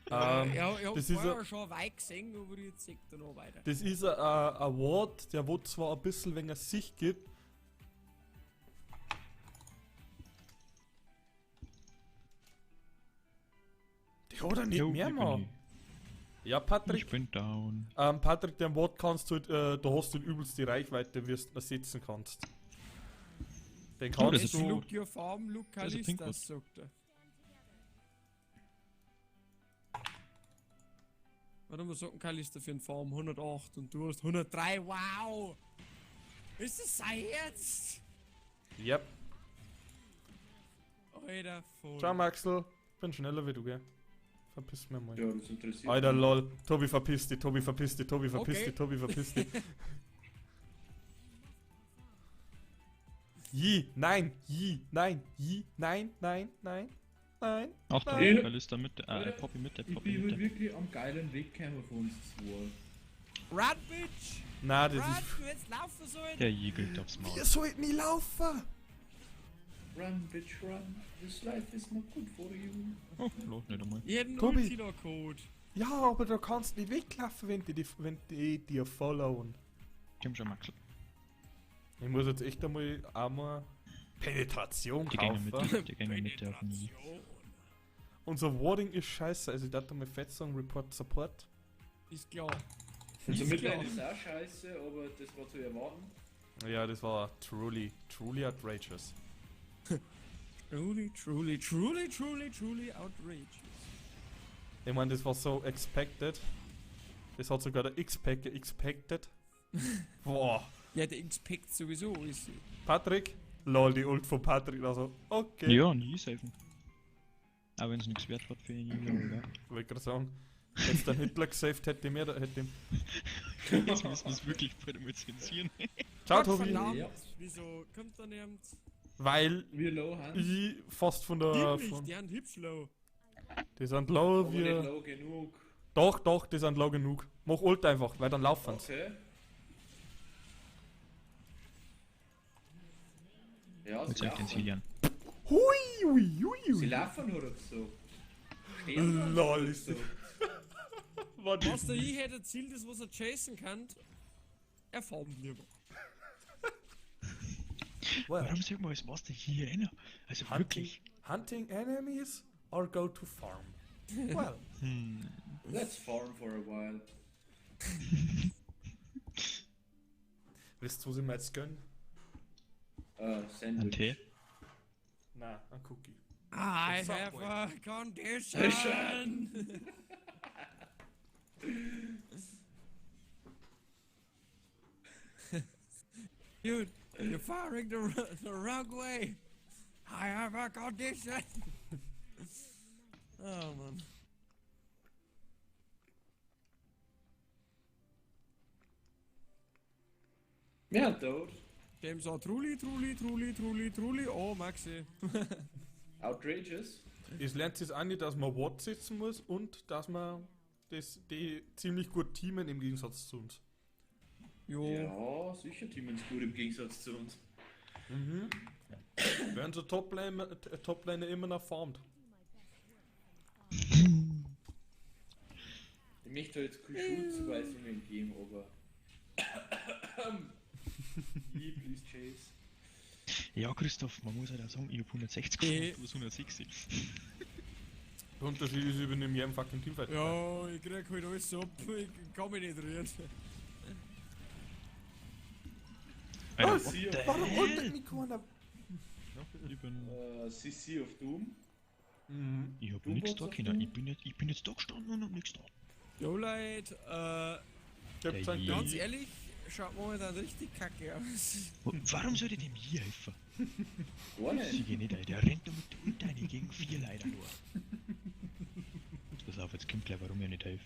Ja, ich hab das ist vorher ein- schon weit gesehen, aber jetzt seht ihr noch weiter. Das ist ein Award, der wo zwar ein bisschen weniger Sicht gibt. Die hat er nicht Jo, mehr, ich bin Mann. Ja, Patrick. Ich bin down. Patrick, den Wort kannst du halt, da hast du die übelste Reichweite, wie du ersetzen kannst. Den Oh, das kannst ist du. Look your farm, look Das ist ein Kalistas, sagt er. Warte mal, sagt ein Kalista für einen Farm 108 und du hast 103, wow! Ist das sein Ernst? Yep. Alter, voll. Ciao, Maxel. Bin schneller wie du, gell? Verpiss mir mal. Ja, das interessiert Alter, mich. lol. Tobi, verpiss dich, Tobi, verpiss dich, Tobi, verpiss Okay. dich, Tobi, verpiss dich. Ji, nein, ji, nein, ji, nein, nein, nein, nein. Achtung, Ja. Kalista Mitte, Alter, Poppy Mitte, Ich Poppy bin Mitte. wirklich am geilen Weg gekommen von uns zwei. Run, Bitch! Na, das Run, ist. du hättest laufen sollen! Der jegelt aufs Maul. Wir sollten nie laufen! Run, bitch, run. This life is not good for you. Oh, los, nicht einmal. Ich hätte einen Tobi. Ultina-Code. Ja, aber du kannst nicht weglaufen, wenn die, wenn die dir followen. Komm schon, Maxel. Ich muss jetzt echt einmal einmal Penetration Die gänge kaufen. mit, die gänge mit der auf den Yi. Unser Wording ist scheiße, also ich dachte mal fett sagen, Report Support. Ist klar. Unser Ist Midlane klar. ist auch scheiße, aber das war zu erwarten. Ja, das war truly, truly outrageous. Truly, truly, truly, truly, truly outrageous. Ich meine, das war so expected. Das hat sogar der X-Pack expected. Boah. Ja, der Expect sowieso ist. Patrick? Lol, die Ult von Patrick. Also, okay. Ja, und Yi safen. Auch wenn es nichts wert hat für ihn, aber egal. Wollte gerade sagen. Hätte der Hitler gesaved, hätte ich mir, hätte ich. Jetzt müssen wir es wirklich bald einmal zensieren. Ciao, Gott Tobi. verdammt, Ja. Wieso kommt da niemand? Weil Wir low, Hans. ich fast von der. Die nicht, Von, die haben hübsch low. die sind low, Aber nicht wir. low genug. Doch, doch, die sind low genug. Mach Ult einfach, weil dann laufen sie. Okay. Ja, Jetzt sie sag den laufen. Silian. Hui, hui, hui, Sie hui. laufen oder so. Stehen Lol, ist so. War Was das der ich hätte Ziel, das was er chasen kann, er farmt lieber. Warum sag mal, was machst du hier rein? Also Hunting, wirklich. hunting enemies or go to farm? Well, Let's farm for a while. wisst ihr, was ich mir jetzt gönn? Ein Sandwich. Tee? Nein, ein Cookie. I Subway. have a condition. Dude, you're firing the wrong way. I have a condition. Oh Mann. Wir sind tot. James auch truly, truly, truly, truly, truly. Oh, Maxi. Outrageous. Es lernt sich auch nicht, dass man Watt setzen muss und dass man das, die ziemlich gut teamen im Gegensatz zu uns. Jo. Ja, sicher teamen gut im Gegensatz zu uns. Während der Toplane immer noch farmt. Ich möchte jetzt keine Schuldzuweisungen geben, aber. Ich, please chase. Ja, Christoph, man muss halt auch sagen, ich hab 160 gefahren, du hast 160. Der Unterschied ist, ich bin in jedem fucking Teamfight. Ja, ich krieg halt alles ab. Ich kann mich nicht rühren. Alter, Was? what the Warum hell? ultet mich keiner? Ich bin. CC of Doom. Mhm. Ich hab Du nix warst da auf können. Doom? Ich bin jetzt da gestanden und hab nix da. Jo, Leute, Ich hab Der ganz Je. ehrlich, schaut momentan richtig kacke aus. Warum soll ich dem hier helfen? Gar nicht. Sieh ich nicht ein. Der rennt da mit der Ult rein gegen 4 leider nur. Pass auf, jetzt kommt gleich, warum ich nicht helfe.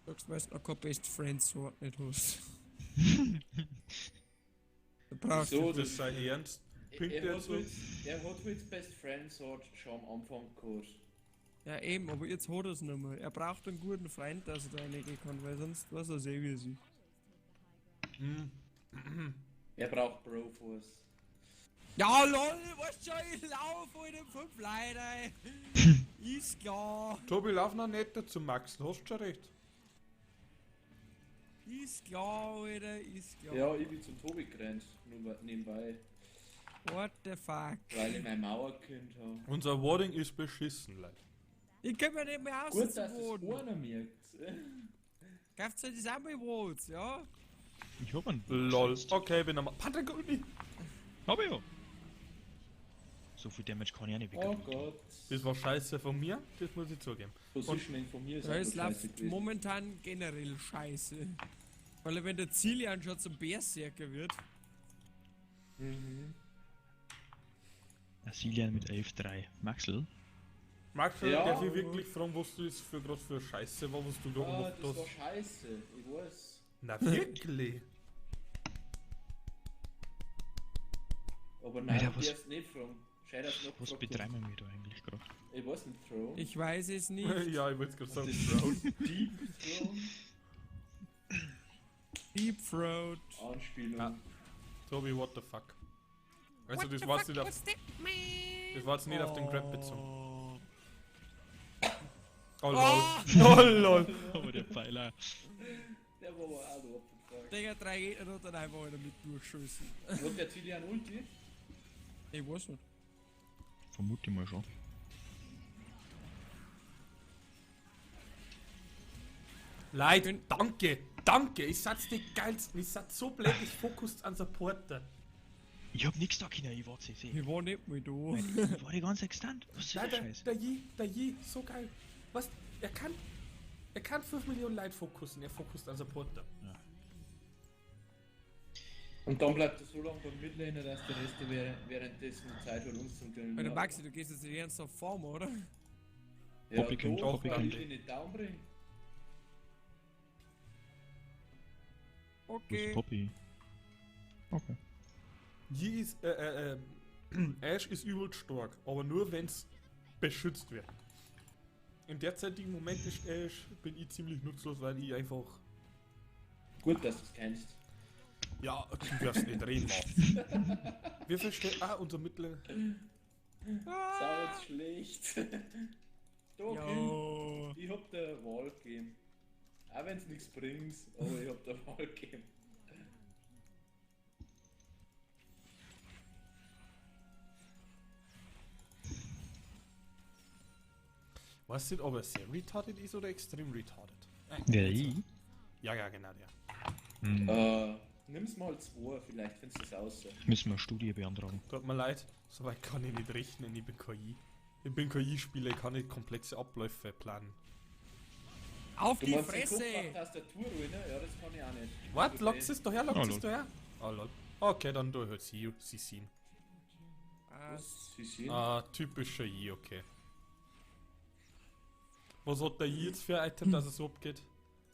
Sagst meist noch kein Best Friend so nicht hast. Da brauchst So, Das sei ernst. Pinkt Er der hat so. halt, er hat halt Best Friend Sword schon am Anfang gehabt. Ja eben, aber jetzt hat er es nicht mehr. Er braucht einen guten Freund, dass er da reingehen kann, weil sonst weiß er es eh, wie es ist. Hm. Er braucht Broforce. Ja lol, weißt schon, ich lauf heute 5 Leute. Ist klar. Tobi, lauf noch nicht zum Max, hast schon recht. Ist klar, Alter, ist klar. Ja, ich bin zum Tobi gerannt, nur nebenbei, What the fuck? weil ich meine Mauer gekönnt habe. Unser Wording ist beschissen, Leute. Ich komm ja nicht mehr raus Gut, zum dass es Boden. keiner merkt. Kauft euch das auch mal Wards, ja? Ich hab einen. Lol. Okay, bin am. Patrick Ulti! Hab ich ja. So viel Damage kann ich auch nicht Oh weg. Gott. Das war scheiße von mir, das muss ich zugeben. Positioning von mir ist Ja, auch es scheiße läuft gewesen. momentan generell scheiße. Weil wenn der Zilean schon zum Berserker wird. Mhm. Asilian mit 11-3. Maxl? Maxel, Ja. darf ich wirklich fragen, was du das für gerade für Scheiße war, was du da Ah, gemacht das war hast? scheiße, ich weiß. Na wirklich? Aber nein, Alter, du was- darfst nicht fragen. Schei, dass du noch Was gefragt betreiben wir da eigentlich gerade? hast. Ich weiß nicht, Throne. Ich weiß es nicht. Ja, ich wollte gerade sagen, Das Throne. Deep Throne? Deep Throat. Anspielung. Ja. Tobi, what the fuck? Also das war's nicht auf, das war jetzt nicht auf den Grab bezogen. Oh, Oh lol. Oh lol. aber der Pfeiler. Der war aber auch da abgefragt. Digga, 3 Gegner und dann einfach wieder mit durchschießen. Hat der Zilean Ulti? Ich weiß nicht. Vermute mal schon. Leid, danke, danke. Ich seid die geilsten. Ich seid so blöd, ich fokussiert an Supporter. Ich hab nix da können, ich war CC. Ich war nicht mal da. Ich war die ganze Zeit gestunt. Was ist Nein, der der, Scheiß? der Yi, so geil. Was? Er kann 5 Millionen Leute fokussen, er fokussiert an Supporter. Und dann bleibt er so lange beim Midlaner, dass der Rest währenddessen Zeit hat, uns zum Killen. Alter, Maxi, du gehst jetzt nicht ernsthaft Form, oder? Ja, Poppy kommt, doch, Poppy weil kommt. ich ihn nicht down bring. Wo ist Okay. Poppy? Okay. Yi ist, Ash ist übel stark, aber nur wenn's beschützt wird. Im derzeitigen Moment ist Ash, bin ich ziemlich nutzlos, weil ich einfach. Gut, dass du es kennst. Ja, du darfst nicht reden, Mann. Wir verstehen. Ah, unser Mittler. Sau jetzt schlecht. Doch, Jo. ich hab der Wahl gegeben. Auch wenn's nichts bringt, aber ich hab der Wahl gegeben. Weißt du, ob er sehr retarded ist oder extrem retarded? Wer ich? Ja, ja, genau, der. Hm. Nimm's mal zwei, vielleicht findest du es aus. Müssen wir eine Studie beantragen. Tut mir leid, soweit kann ich nicht rechnen, ich bin KI. Ich bin KI-Spieler, ich kann nicht komplexe Abläufe planen. Auf Du die meinst die Fresse! Kupfertastatur, ne? Ja, das kann ich auch nicht. Warte, lockt es doch her, lockt Oh, es lol. doch her. Oh lol. Okay, dann du halt sie, sie sehen. Was? Sie sehen. Ah, typischer I, okay. Was hat der I jetzt für ein Item, dass es so abgeht?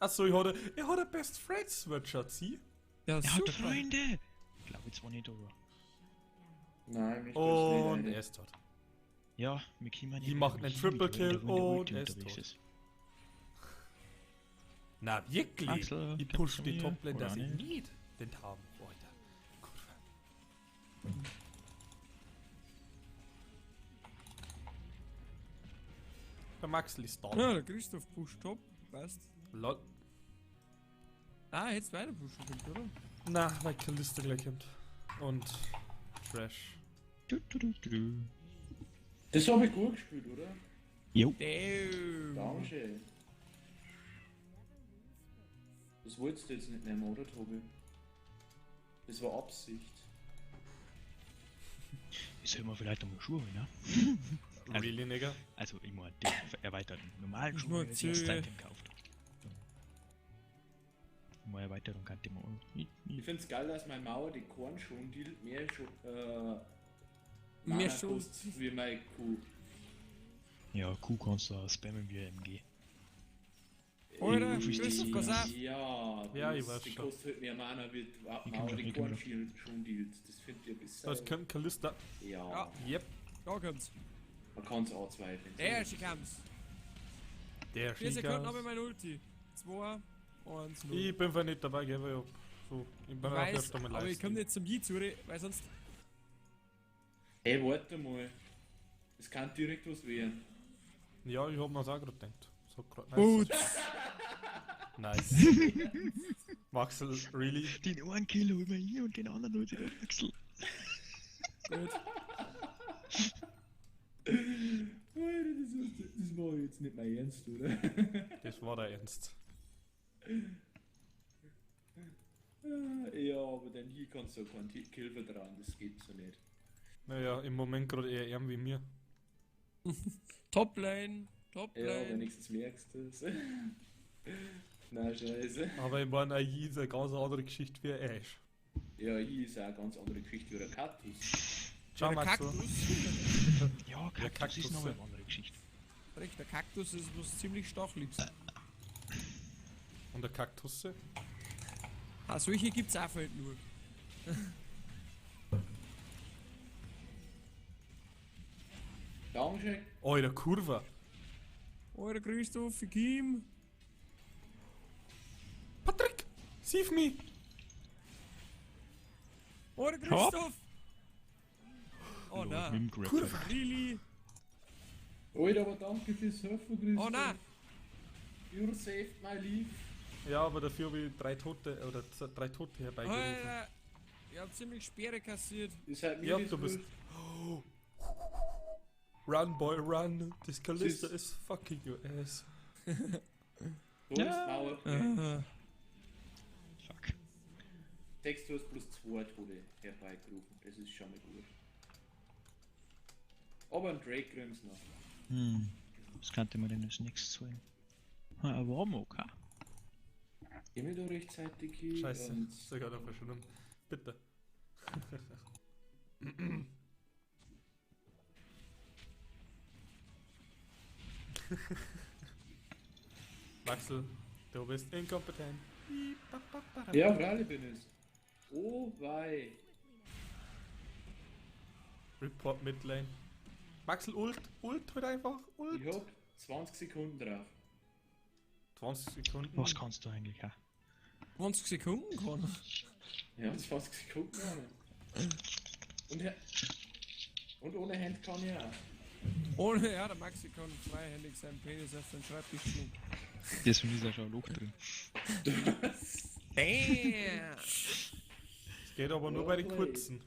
Achso, ich hatte, er hat ein Best Friend Sweatshirt, sie? Ja, Er hat super. Freunde! Glaube ich zwar nicht, aber. Nein, mich Und nicht. er ist tot. Ja, wir können nicht. Die macht einen mit Triple Jimmy, der Kill wo in der und Ulti er ist unterwegs tot. ist. Na wirklich? Axel, ich push kommst du die mir? Toplane, Oder dass ich nicht? nicht den haben. Alter. Kurve. Der Maxl ist down. Ja, der Christoph pusht top. Passt. Lol. Ah, hättest weiter pushen können, oder? Na, weil Kalista gleich kommt. Und Trash. Du, du, du, du, du. Das habe ich gut gespielt, oder? Jo. Damn. Danke. Das wolltest du jetzt nicht nehmen, oder Tobi? Das war Absicht. Ich soll mir vielleicht einmal Schuhe holen, ne? Also- Really, nigga? Also, ich meine, den erweiterten normalen Ich Schuh, mag den ich erst sie. seitdem gekauft. Mal Erweiterung kann ich mir auch. Ich find's geil, dass meine Mauer die Korn schon dealt, mehr schon, Mehr Mana schon. kostet wie meine Kuh. Ja, Q kannst du auch spammen wie MG. Alter, Wie ist das Christoph, so pass krass? auf. Ja, Ja, ich das- weiß Die schon. kostet halt mehr Mana, wird Ich komm schon, die ich komm keinen Shield schon dealt. Das finde ich ein bisschen. Da kommt Kalista. Ja, Ja. Yep. Da kommt's. Man kann es auch zweifeln. Der she comes. Der 4 Sekunden habe Schikas. ich mein Ulti. 2, 1, 0. Ich bin zwar nicht dabei, gell, weil ich hab so. Ich bin auch weiß, öfter mal aber ich komme live. nicht zum Jizuri, weil sonst. Ey, warte mal. Es kann direkt was werden. Ja, ich hab mir's auch gerade gedacht. So grad, nice. Gut. Nice. Maxel, really? Den einen Kill holen wir hier und den anderen holt sich der Axel. Gut. Alter, das war jetzt nicht mein Ernst, oder? Das war der Ernst. Ja, aber dann hier kannst du keinen Kill vertrauen, das geht so nicht. Naja, im Moment gerade eher ärm wie mir. Top Lane. Top Ja, Lane. wenigstens merkst du es. Nein, scheiße. Aber ich meine, AI ist eine ganz andere Geschichte wie Ash. Ja, ich ist auch eine ganz andere Geschichte wie der Kaktus. Ciao, Der Maxel. Kaktus. Ja, Kaktus Kaktus, ist noch ja. eine andere Geschichte. Recht, der Kaktus ist was ziemlich stacheliges. Und der Kaktusse? Ah, solche gibt's auch halt nur. Dankeschön. Alter, Kurve. Alter Christoph, ich komm. Patrick! Save me! Alter Christoph! Oh Lol, nein. Mit dem Grab. Kurve. Really? Alter, aber danke fürs Helfen, Christoph. Oh nein! You saved my life. Ja, aber dafür habe ich drei Tote oder drei Tote herbeigerufen. Alter! Ich hab ziemlich Sperre kassiert. Ist halt mir Ja, das du bist. wurscht. Run, boy, run. This Kalista Tschüss. is fucking your ass. Da ist Mauer. Ah. Fuck. Text, du hast plus 2 Tode herbeigerufen. Das ist schon mal gut. Aber ein Drake kriegen sie noch. Hm. Was könnte man denn als nächstes holen? Ah, ein Warmog, ha? Geh mir da rechtzeitig hin. Scheiße. Und Sogar noch verschwunden. Bitte. Maxel, du bist inkompetent. Ja, freilich bin ich. Oh wei. Report Midlane. Maxel, Ult, Ult halt einfach, Ult. Ich hab 20 Sekunden drauf. 20 Sekunden. Was kannst du eigentlich, ha? 20 Sekunden kann. Ja, 20 Sekunden auch nicht. Und ohne Hand kann ich auch. Ohne, ja, der Maxi kann freihändig seinen Penis auf den Schreibtisch schlagen. Deswegen ist ja schon ein Loch drin. Damn! Es geht aber nur bei den kurzen.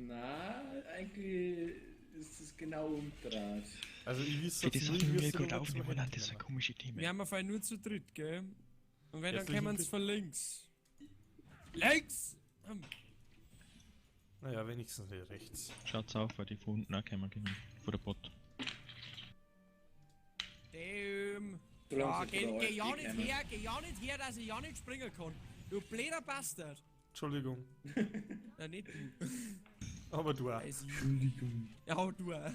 Na, eigentlich ist es genau umgedreht. Also ich wüsste Für das jetzt hat nie, mir wie gerade du aufnehmen, zum nein, das ist Handy eine komische Themen. Wir haben auf einmal nur zu dritt, gell? Und wenn, dann Herzlichen kämen sie von links. Links! Naja, wenigstens nicht rechts. Schaut's auf, weil die von unten auch kommen können. Vor der Bot. Damn! Solange Ja, sie geh, von der geh ja AfD nicht kommen. her, geh ja nicht her, dass ich ja nicht springen kann. Du blöder Bastard! Entschuldigung. Na, nicht du. Aber du auch. Weiß ich. Entschuldigung. Ja, du auch.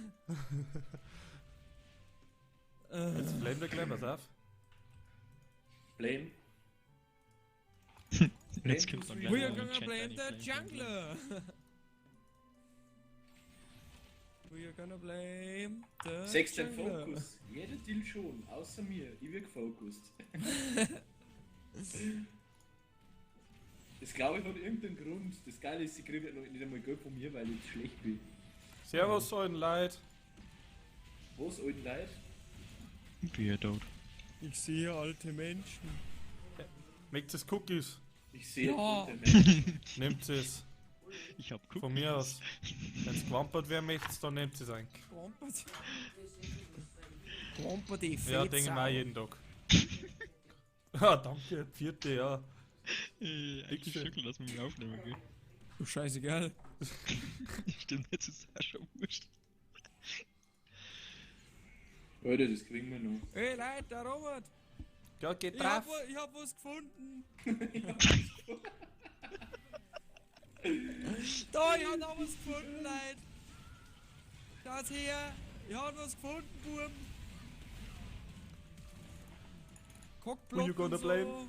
Jetzt blame der gleich, pass auf. Blame. Jetzt kommt dann gleich We are noch ein gonna Chat blame rein, the blame, blame, jungler. We are gonna blame the Sechs den jungler. Fokus. Jeder Deal schon, außer mir. Ich wirk focused. Das glaube ich hat irgendeinen Grund. Das Geile ist, sie kriegen halt noch nicht einmal Geld von mir, weil ich schlecht bin. Servus, alten Leid. Was, alten Leid? blame. Wie er tot. Ich sehe alte Menschen. Mögt es Cookies? Ich sehe Ja. alte Menschen. Nehmt es. Ich hab Cookies. Von mir aus. Wenn's gewampert werden möchtet, dann nehmt es eigentlich. Quampert. Quampert die Ja, denke ich mir auch jeden Tag. Ah, danke, vierte, ja. Eigentlich Schön. schütteln, dass man mich aufnehmen will. Du scheißegal. Stimmt, jetzt ist es auch schon wurscht. Alter, das kriegen wir noch. Ey Leute, der Robert. Ja, geht Ich hab, drauf. ich hab was gefunden. Da, ich hab noch was gefunden, Leute. Schaut her. Ich hab was gefunden, Bub. Cockblock Who you gonna und so. blame?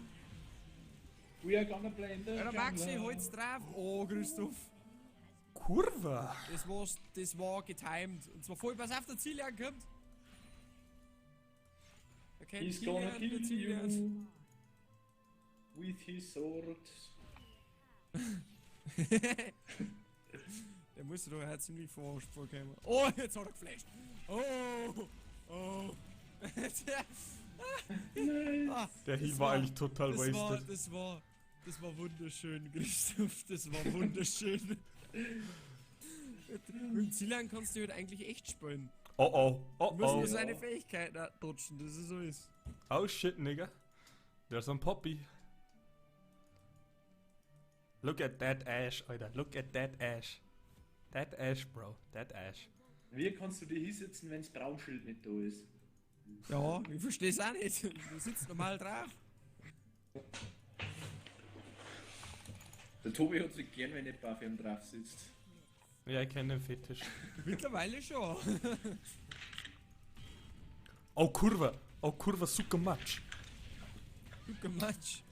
We are gonna blame the Ja, der Maxi, jungler. halt's drauf. Oh, Christoph. Kurva! Das war getimed. Und zwar voll, pass auf, der Zielian kommt. Da kennt He's gonna Kilian, der kill Zielian. you. With his sword. Der muss doch auch ziemlich verarscht vorkommen. Oh, jetzt hat er geflasht. Oh, oh. Ah, Der Heal das war eigentlich total das war, wasted. das war wunderschön, Christoph. Das war wunderschön. Mit dem Zielian kannst du halt eigentlich echt spielen. Oh oh, oh Du musst oh. nur seine Fähigkeiten dodgen, das ist alles. Oh shit, nigga. There's some Poppy. Look at that ash, Alter. Look at that ash. That ash, bro. That ash. Wie kannst du dir hinsetzen, wenn's Braunschild nicht da ist? Ja, ich versteh's auch nicht. Du sitzt normal drauf. Der Tobi hat sich gern, wenn nicht auf ihm drauf sitzt. Ja, ich kenne den Fetisch. Mittlerweile schon. Oh, Kurva. Oh, Kurva, super much. Du Matsch.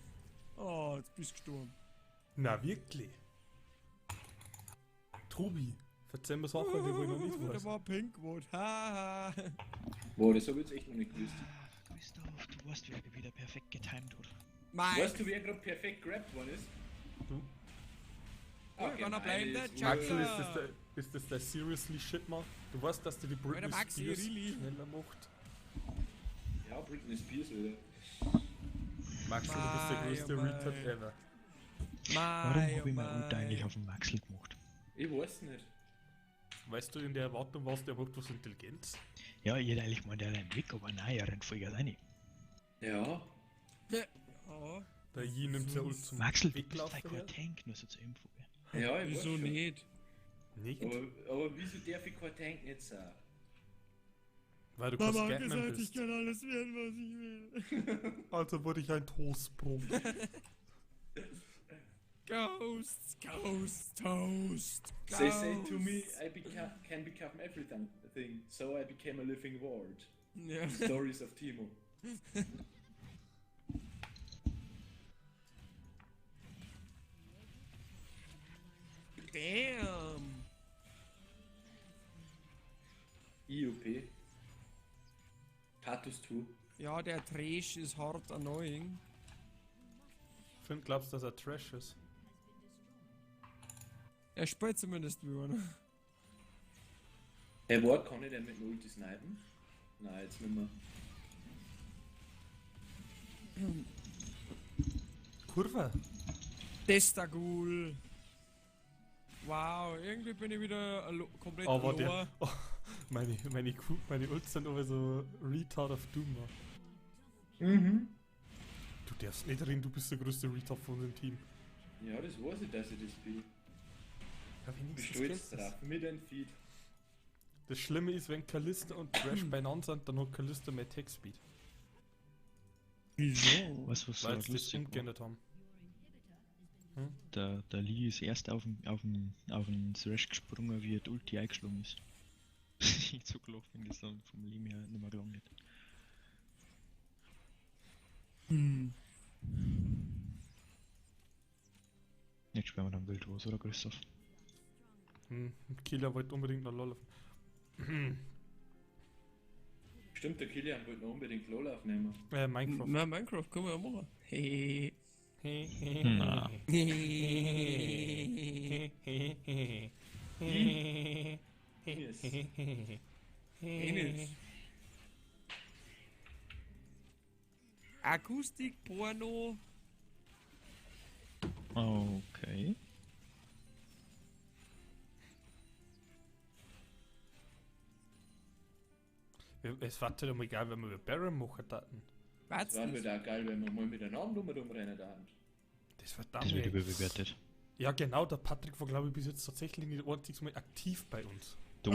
Oh, jetzt bist du gestorben. Na, wirklich. Tobi, verzeih mir Sachen, die ich noch nicht Da weiß. war Pink geworden. Haha. Boah, das hab ich jetzt echt noch nicht gewusst. Ach, Christoph, du weißt, wer wieder perfekt getimed hat. Mein. Weißt du, wer gerade perfekt grabbed worden ist? Du? Ah, We're gonna blame gemein the ist. Maxel, ist das der Seriously Shit, man? Du weißt, dass dir die Britney Alter, Maxi, Spears really? schneller macht. Ja, Britney Spears, Alter. Maxel, du bist der Mei, größte oh mei. Retard ever. Warum Mei, habe ich oh mein Ult mei. eigentlich auf den Maxel gemacht? Ich weiß nicht. Weißt du, in der Erwartung warst, der macht was Intelligenz? Ja, ich hätte eigentlich gemeint, er rennt weg, aber nein, er rennt voll rein. Ja. Ja. Der Yi nimmt ja Ult zum Maxel, du bist Weglaufen kein her. Tank, nur so zur Info. Gell? Ja, ich Wieso weiß schon. nicht? Nicht? Aber wieso darf ich kein Tank nicht sein? Weil du kein Mama hat Scatman gesagt, ich bist. kann alles werden, was ich will. Also wurde ich ein Toastbrot. Ghosts, Ghosts, Toast. They say to me, I can become everything, so I became a living word. Ja. Stories of Timo. Damn. IOP. Tatus 2. Ja, der Trash ist hart annoying. Finn, glaubst du, dass er Trash ist? Er spielt zumindest wie einer. Hey, wo kann ich denn mit dem Ulti snipen? Nein, jetzt nicht mehr. Kurva. Testagul. Wow, irgendwie bin ich wieder komplett Aber verloren. der. Oh, meine Ults sind aber so Retard of Doom. Mann. Mhm. Du darfst nicht reden, du bist der größte Retard von unserem Team. Ja, das weiß ich, dass ich das bin. Ja, Ich bin wenigstens stolz kennst du's. drauf. Mit einem Feed. Das Schlimme ist, wenn Kalista und Trash beieinander sind, dann hat Kalista mehr Attack Speed. Wieso? Weißt du, was so Weil sie das lustig war? umgeändert haben. Der Lee ist erst auf den Thrash gesprungen, wie er die Ulti eingeschlagen ist. Ich so gelacht, wenn das dann vom Leben her nicht mehr gelangt hat. Hm. Jetzt spielen wir dann wild was, oder Christoph? Hm, Killer wollte unbedingt noch LOL aufnehmen. Stimmt, der Kilian wollte noch unbedingt LOL aufnehmen. Minecraft. Na, Minecraft können wir ja machen. Hey. Na. Yes. Penis. Akustik, Porno. Okay. Es war halt immer egal, wenn wir über Baron machen taten. Was? Das war halt auch geil, wenn wir mal miteinander rumrennen da. Das war Das wird dann. überbewertet. Ja, genau, der Patrick war, glaube ich, bis jetzt tatsächlich nicht einziges Mal aktiv bei uns. Doch.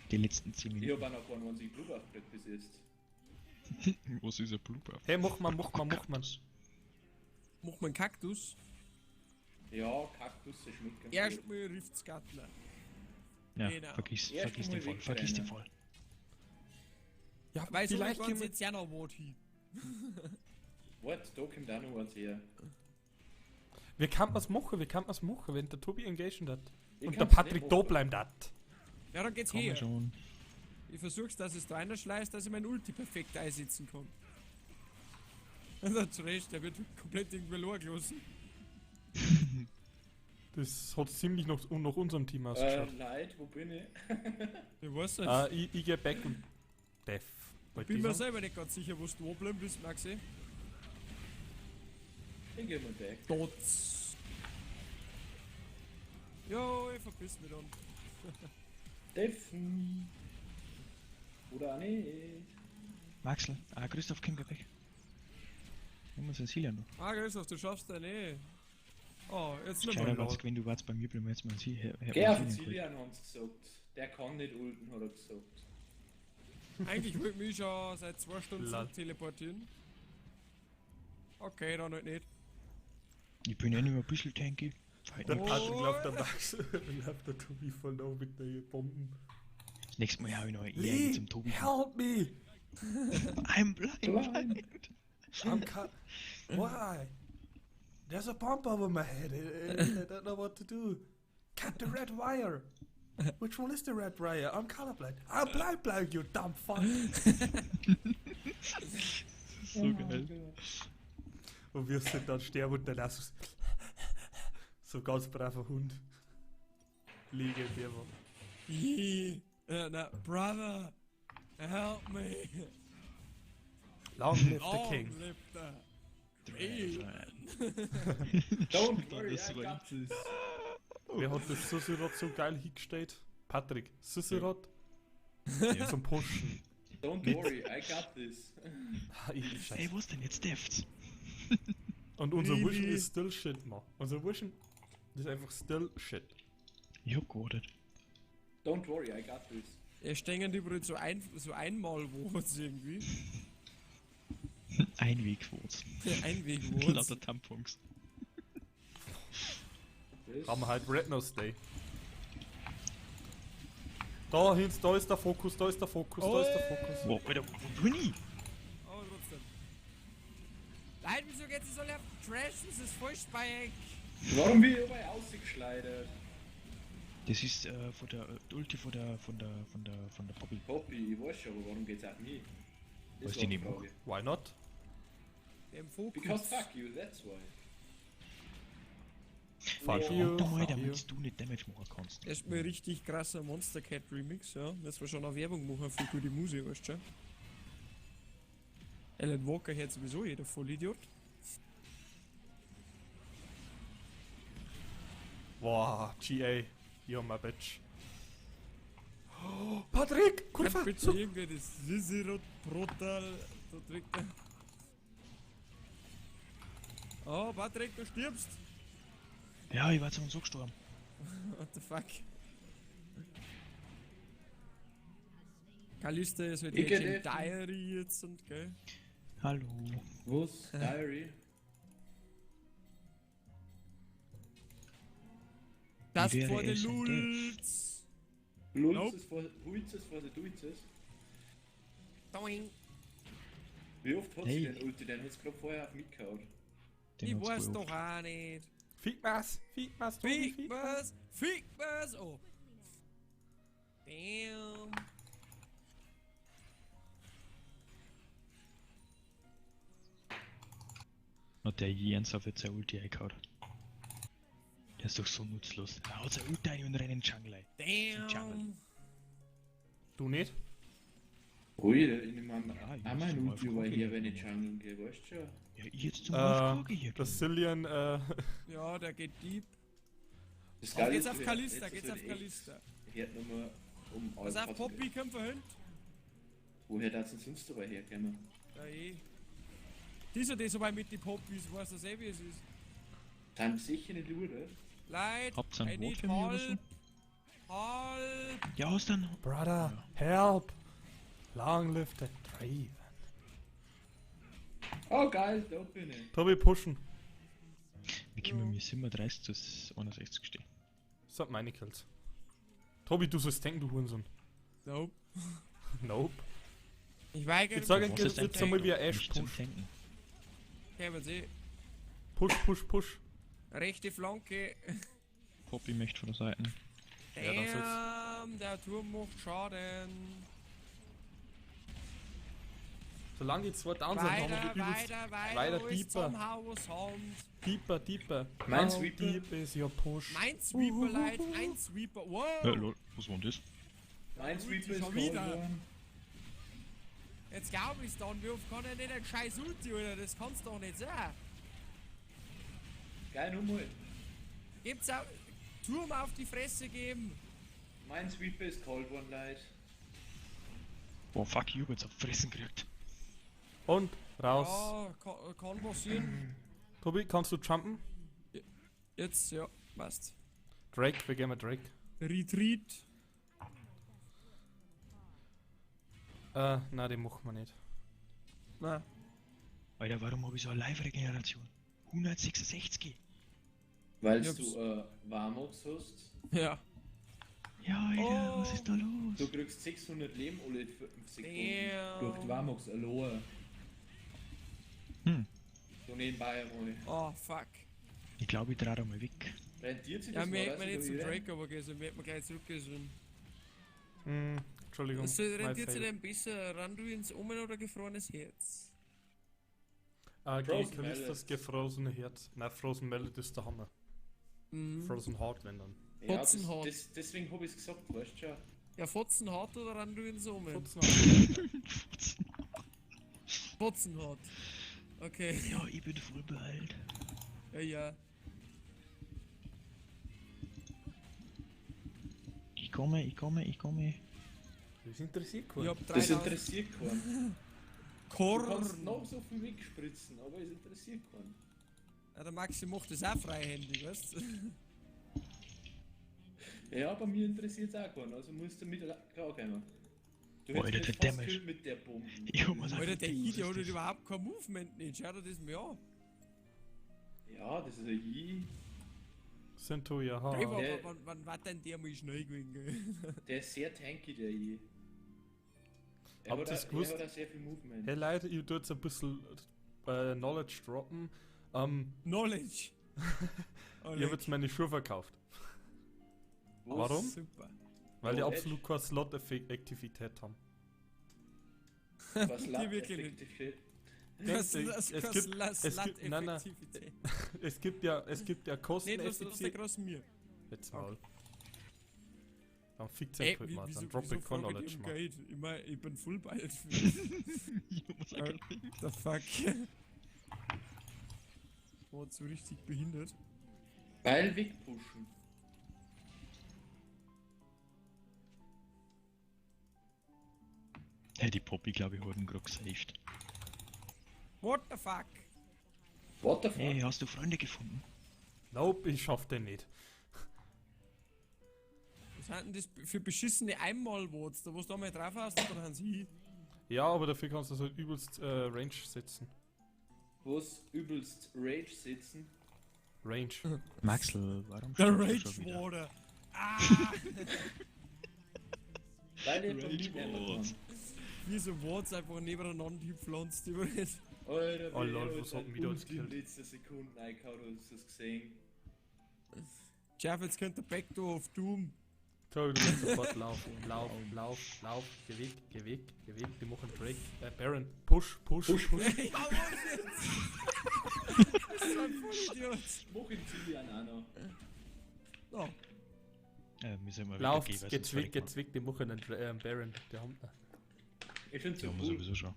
Die letzten 10 Ich Minuten. hab auch noch keinen einzigen Blub aufgekriegt bis jetzt. Was ist ein Blooper? Hey, mach mal, mach mal, mach mal. Mach mal einen Kaktus. Ja, Kaktusse schmecken. Erstmal rifft's Gattler. Ja, Genau. vergiss, Erst vergiss mal den Fall, vergiss den wegrennen. Fall. Ja, Weil so vielleicht ganz können wir, jetzt ja noch was hin. What? Da kommt auch noch eins her. Wie kann man's machen? Wie kann man's machen, wenn der Tobi engagiert hat? Ich Und der kann's Patrick nicht da machen. bleibt hat. Ja, dann geht's Kann man her. schon. Ich versuch's, dass es da einer schleißt, dass ich mein Ulti perfekt einsetzen kann. Und der Trash, der wird komplett irgendwie gelassen. Das hat ziemlich nach unserem Team ausgeschaut. Leid, wo bin ich? Ich weiß nicht. Ich geh back und Death. Wollt Bin ich mir sagen. selber nicht ganz sicher, wo du geblieben bist, Maxi. Ich geh mal back. Dots. Jo, ich verpiss mich dann. Deffen. Oder auch nicht. Maxl, ah, Christoph kommt gleich weg. Nehmen wir uns den Silian noch. Ah, Christoph, du schaffst den eh. Oh, jetzt nicht Gescheiter mehr. war's gewesen, du warst bei mir, bleiben wir jetzt mal Geh auf den Zilian, haben sie gesagt. Der kann nicht ulten, hat er gesagt. Eigentlich wollte ich mich schon seit 2 Stunden Lol. zurück teleportieren. Okay, dann halt nicht. Ich bin ja nicht mehr ein bisschen tanky. Halt Der nicht. Patrick läuft der Max, läuft der Tobi voll nach mit den Bomben. Das nächste Mal hab ich noch eine Lee, Ehre zum Tobi. help me! I'm blind, blind. I'm cut. Why? There's a bomb over my head. I don't know what to do. Cut the red wire. Which one is the red wire? I'm colorblind. I'm blind, blind, you dumb fuck. So geil. Und wir sind dann sterben und dann auch so, so ganz braver Hund. Legendär, Mann. Yeah. Na, brother, help me. Long live the Long king. live the king. Don't worry, Das I war got this. Wer hat das Sussirot so geil hingestellt? Patrick, Sussirot Ja. zum Pushen. Don't worry, I got this. Ah, ich, Ey, Scheiße. was denn jetzt Defts? Und unser Really? Vision ist still shit, man. Unser Vision ist einfach still shit. Ich hab gewartet. Don't worry, I got this. Er stehen überall so, ein, so einmal Worts irgendwie. Einwegwurz. Einwegworts. Lauter Tampons. Das Haben wir halt Red Nose Day. Da hinten, da ist der Fokus, da ist der Fokus, da ist der Fokus. Wow, Alter, wo bin ich? Aber trotzdem. Nein, wieso geht's so alle auf den Trash? Das ist voll speig. Warum bin ich überall ausgeschleudert? Das ist von der Ulti von der von der von der von der Poppy. Poppy, ich weiß schon, aber warum geht's auf mich? Das Weil's war die die nicht mag. Frage. Why not? Der im Fokus. Because fuck you, that's why. Fuck Ja. you. Warte mal, Fuck you. damit du nicht Damage machen kannst. Erstmal richtig krasser Monster Cat Remix, ja. Das wir schon auch Werbung machen für gute Musik, weißt du schon. Alan Walker hört sowieso jeder Vollidiot. Boah, GA. You're my bitch. Oh, Patrick! Kann Kurve! bitte So. irgendwer das Sisirot Brutal da trinkt er. Oh, Patrick, du stirbst! Ja, ich war zu so gestorben. What the fuck? Kalista ist halt Ich jetzt geh in helfen. Diary jetzt und gell? Hallo. Was? Diary? Das wäre vor den es ein Lulz! Lulz Nope. ist vor, Hulz ist vor, Dulz ist. Doing. Wie oft hat Hey. sie denn Ulti? Den hat's grad vorher auf mich gehauen. Den Ich hat's weiß wohl doch auch nicht. Fick was! Fick was, Tobi, Fick fick was! Fick was! Oh. Damn. Hat der Jens auf jetzt sein Ulti eingehauen. Der ist doch so nutzlos. Er haut sein Ulti ein und rennt in den Jungle ein. Jungle. Damn. Du nicht? Ui, ich nehme an, Ja, ich auch muss mein zum Ulti AFK war hier, gehen. wenn ich Jungle gehe, weißt du schon? Ja, ich jetzt zum AFK gehe. Der Cillian, Ja, der geht deep. Das Auf, Geile geht's ist, auf wir- Kalista, jetzt geht's ist auf halt echt- Kalista. Hört nochmal um Pass auf, Poppy, komm verhöhnt. Woher darf denn sonst dabei herkommen? Ja, eh. Dieser, der so weit mit den Poppies, weiß das eh, wie es ist. Sind sicher nicht Lure. Leid, Habt ihr I ein Wort need für mich oder so? help. Help. Ja, hast dann. Brother, help! Long live the Draven. Oh geil, da bin ich. Tobi, pushen. Wie können wir 37 zu 61 stehen? Das sind meine Kills. Tobi, du sollst denken, du Hurensohn. Nope. Nope. Ich weigere Ich sag mich. euch Was ist jetzt ein einmal Tank? wie ein Ash Nicht zum push. Tanken. Okay, was eh. Push, push, push. Rechte Flanke. Poppy möchte von der Seite. Ja, dann soll's- Damn, der Turm macht Schaden. Solange die zwei down sind, haben wir Weiter, übelst weiter, weiter. weiter alles deeper. zusammenhauen, was haben. Deeper, deeper. Mein How Sweeper. deep is your push? Mein Sweeper, Leute, ein Sweeper. Wow. Lol, was war denn das? Mein Sweeper ist Schon wieder. geholt worden. Jetzt glaub ich's dann, wie oft kann er nicht einen scheiß Ulti, Alter? Das kann's doch nicht sein. Geil, nochmal. Gibt's auch Turm auf die Fresse geben. Mein Sweeper ist geholt worden, Leute. Boah, fuck you, jetzt hab Fressen gekriegt. Und raus. Ja, kann passieren. Tobi, kannst du jumpen? Jetzt, ja, passt. Drake, wir gehen mal Drake. Retreat. Nein, den machen wir nicht. Na, Alter, warum hab ich so eine Live-Regeneration? 166. Weil Ich hab's- du Warmox hast. ja. Ja, Alter, Oh. was ist da los? Du kriegst 600 Leben alle 5 Sekunden. Damn. Durch die Warmox allein. Hm. So nebenbei einmal. Oh, fuck. Ich glaube, ich trage da mal weg. Rentiert sich Ja, das mir noch, hätte man dass nicht ich zum da wieder- Drake aber gehen sollen, mir hätte man gleich zurückgehen sollen. Entschuldigung. So, my rentiert sich fail. denn besser Randuins Omen oder gefrorenes Herz? Gegen Frozen Kalistas Mallet. gefrorene Herz. Nein, Frozen Mallet ist der Hammer. Mhm. Frozen Heart, wenn dann. Ja, das, Fotzenhart. das, deswegen hab ich's gesagt, weißt du schon. Ja, Fotzenhart oder Randuins Omen? Fotzen Heart. Fotzenhart. Okay, Ja, ich bin voll beheilt. ja, ja. Ich komme, ich komme, ich komme. Das interessiert Ich keinen. hab Das 3000 interessiert keinen. Du kannst Korn. noch so viel wegspritzen, aber es interessiert keinen. Ja, der Maxi macht das auch freihändig, weißt du? Ja, bei mir interessiert es auch keinen, also musst du mit klarkommen. Du Boah, hättest Alter, mich der fast Damage. gekillt mit der Bombe. Ich hab mir's Alter, der Was Hidi ist hat halt das? überhaupt kein Movement nicht. Schau dir das mal an. Ja, das ist ein Yi. Sinto, ja. Ey, wann, Der- wann war denn der mal schnell gewesen, gell? Der ist sehr tanky, der Yi. Er Habt hat ihr's auch- gewusst? Er hat auch sehr viel Movement. Hey Leute, ich tue jetzt ein bisschen Knowledge droppen. Knowledge. Ich habe jetzt meine Schuhe verkauft. Was? Warum? Super. Weil die Oh, absolut keine Slot-Effektivität haben. Was Die wirklich nicht. Effektivität? Das, das, Es das, gibt- das, es gibt- nein, nein. Effektivität. Es gibt ja Nicht, was das der kosteneffizient. großen mir. Jetzt mal. Dann fickt Ey, sein wie, mal, wieso, dann drop wieso ich kein frage Knowledge ich um mehr. Geld? Ich mein, ich bin full bald. Ich muss auch grad denken. The fuck? War so richtig behindert. Weil wegpushen. Hey, die Poppy, glaube ich, hat ihn gerade gesaved. What the fuck? What the fuck? Hey, hast du Freunde gefunden? Nope, ich schaff den nicht. Was sind denn das für beschissene Einmalworts? Da wo du da mal drauf hast und dann haben sie. Ja, aber dafür kannst du halt übelst Range setzen. Was übelst Rage sitzen. Range. Maxl, warum Der stirbst du Rage schon wieder? Water. Ah! Weil ich Rage bei mir Wards. kann. Wie so Worts einfach nebeneinander gepflanzt übrigens. Alter, Oh wie lol, er was hat hat mich da jetzt in gekillt? letzter Sekunde reingehauen, hast du das gesehen? Jeff, jetzt könnte der Backdoor of Doom. Tobi, du musst sofort laufen. Lauf, lauf, lauf. Geh weg, geh weg, geh weg. Die machen Drake. Baron. Push, push, push. Ja, was jetzt? Das ist ein Vollidiot. Mach ihn Zillian auch noch. Oh, Wir sollen mal Lauf, weitergehen, weil geht's sonst weg, verrecken geht's weg. Die machen einen Baron. Die haben Ich find's wir. so Die haben wir cool. sowieso schon.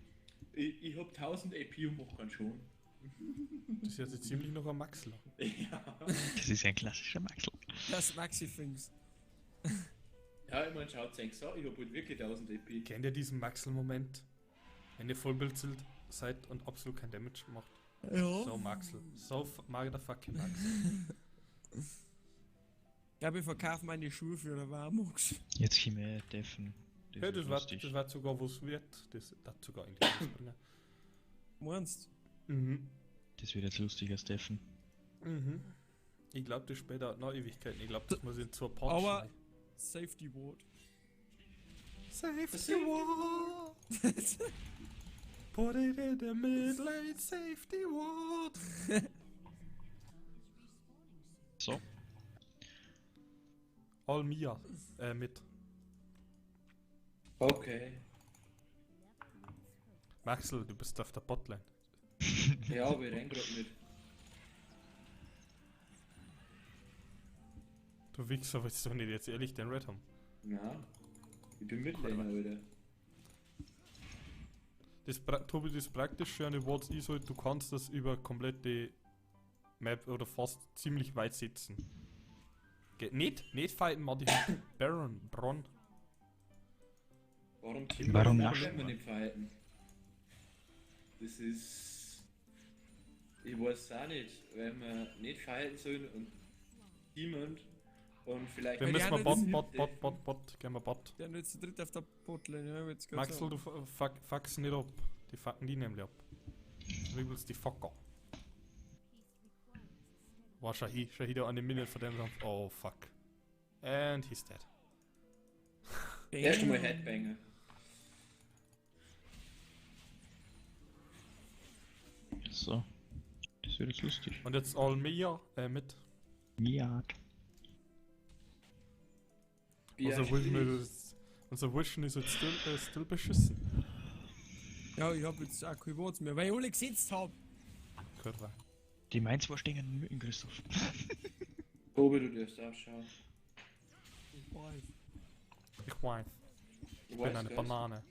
Ich hab 1000 AP und mach keinen schon. Das ist jetzt ziemlich noch ein Maxl. Ja. Das ist ja ein klassischer Maxl. das Maxi Things. Ja, ich mein, schaut's euch an, ich hab halt wirklich 1000 AP. Kennt ihr diesen Maxl-Moment? Wenn ihr vollbildzelt seid und absolut kein Damage macht. Ja. So Maxl. So motherfucking Maxl. Ich glaube, ich verkaufe meine Schuhe für eine Warmux. Jetzt können wir deffen. Das Ja, ist das war, lustig. das war sogar was wert. Das hat sogar eigentlich was bringen. Meinst Mhm. Das wird jetzt lustig als Deffen. Mhm. Ich glaube, das später noch Ewigkeiten. Ich glaube, das muss ich in zwei Parts Aber- schneiden. Safety Ward. Safety ward. Put it in the mid lane, safety ward. So. All Mia, mit. Okay. Maxel, du bist auf der Botlane. Ja, aber ich renn grad mit. Du Wichser, willst du nicht jetzt ehrlich den Red haben? Na, ich bin Midlaner, Alter. Das, Tobi, das Praktische an den Wards ist halt, du kannst das über komplette Map oder fast ziemlich weit setzen. Geht nicht fighten, man, die Baron, Bron. Warum Team Warum können wir nicht fighten? Das ist. Ich weiß auch nicht, wenn wir nicht fighten sollen und niemand und vielleicht. Wir müssen mal Bot, Bot, Bot, gehen wir Bot. Der ist zu dritt auf der Botlane, ja, jetzt Maxel, du fuckst nicht ab. Die fucken die nämlich ab. Du willst die Fucker. Wow, schau hier da an den Minute von dem. Oh fuck. And he's dead. Erst einmal Headbanger. So. Das wird jetzt lustig. Und jetzt all Mia, mit. Miat. Unser Vision ist jetzt still beschissen. Ja, ich hab jetzt auch kein Wort mehr, weil ich alle gesetzt hab. Kurva. Die meinen zwei stehen in Mücken, Christoph. Tobi, du darfst aufschauen. Ich weiß. Ich weiß. Ich bin eine Banane.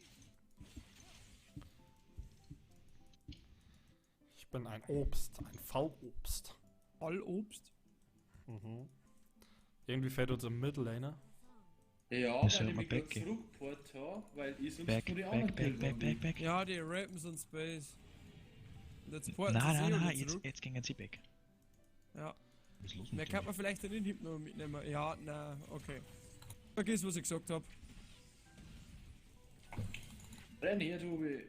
Ich bin ein Obst, ein Fallobst. Fallobst? Mhm. Irgendwie fällt unser Midlaner. Ja, das weil ich mal mich grad back gehen. zurückgeport habe, weil ich sonst Back, nur die anderen back, back, back, back, back. Ja, die rappen so in Space. Und jetzt porten Nein, sie nein, eh nein, wieder zurück. jetzt gehen sie back. Ja. Was ist los mit Mehr dir? kann man vielleicht den Inhib noch mitnehmen. Ja, nein, okay. Vergiss, was ich gesagt hab. Renn her, Tobi.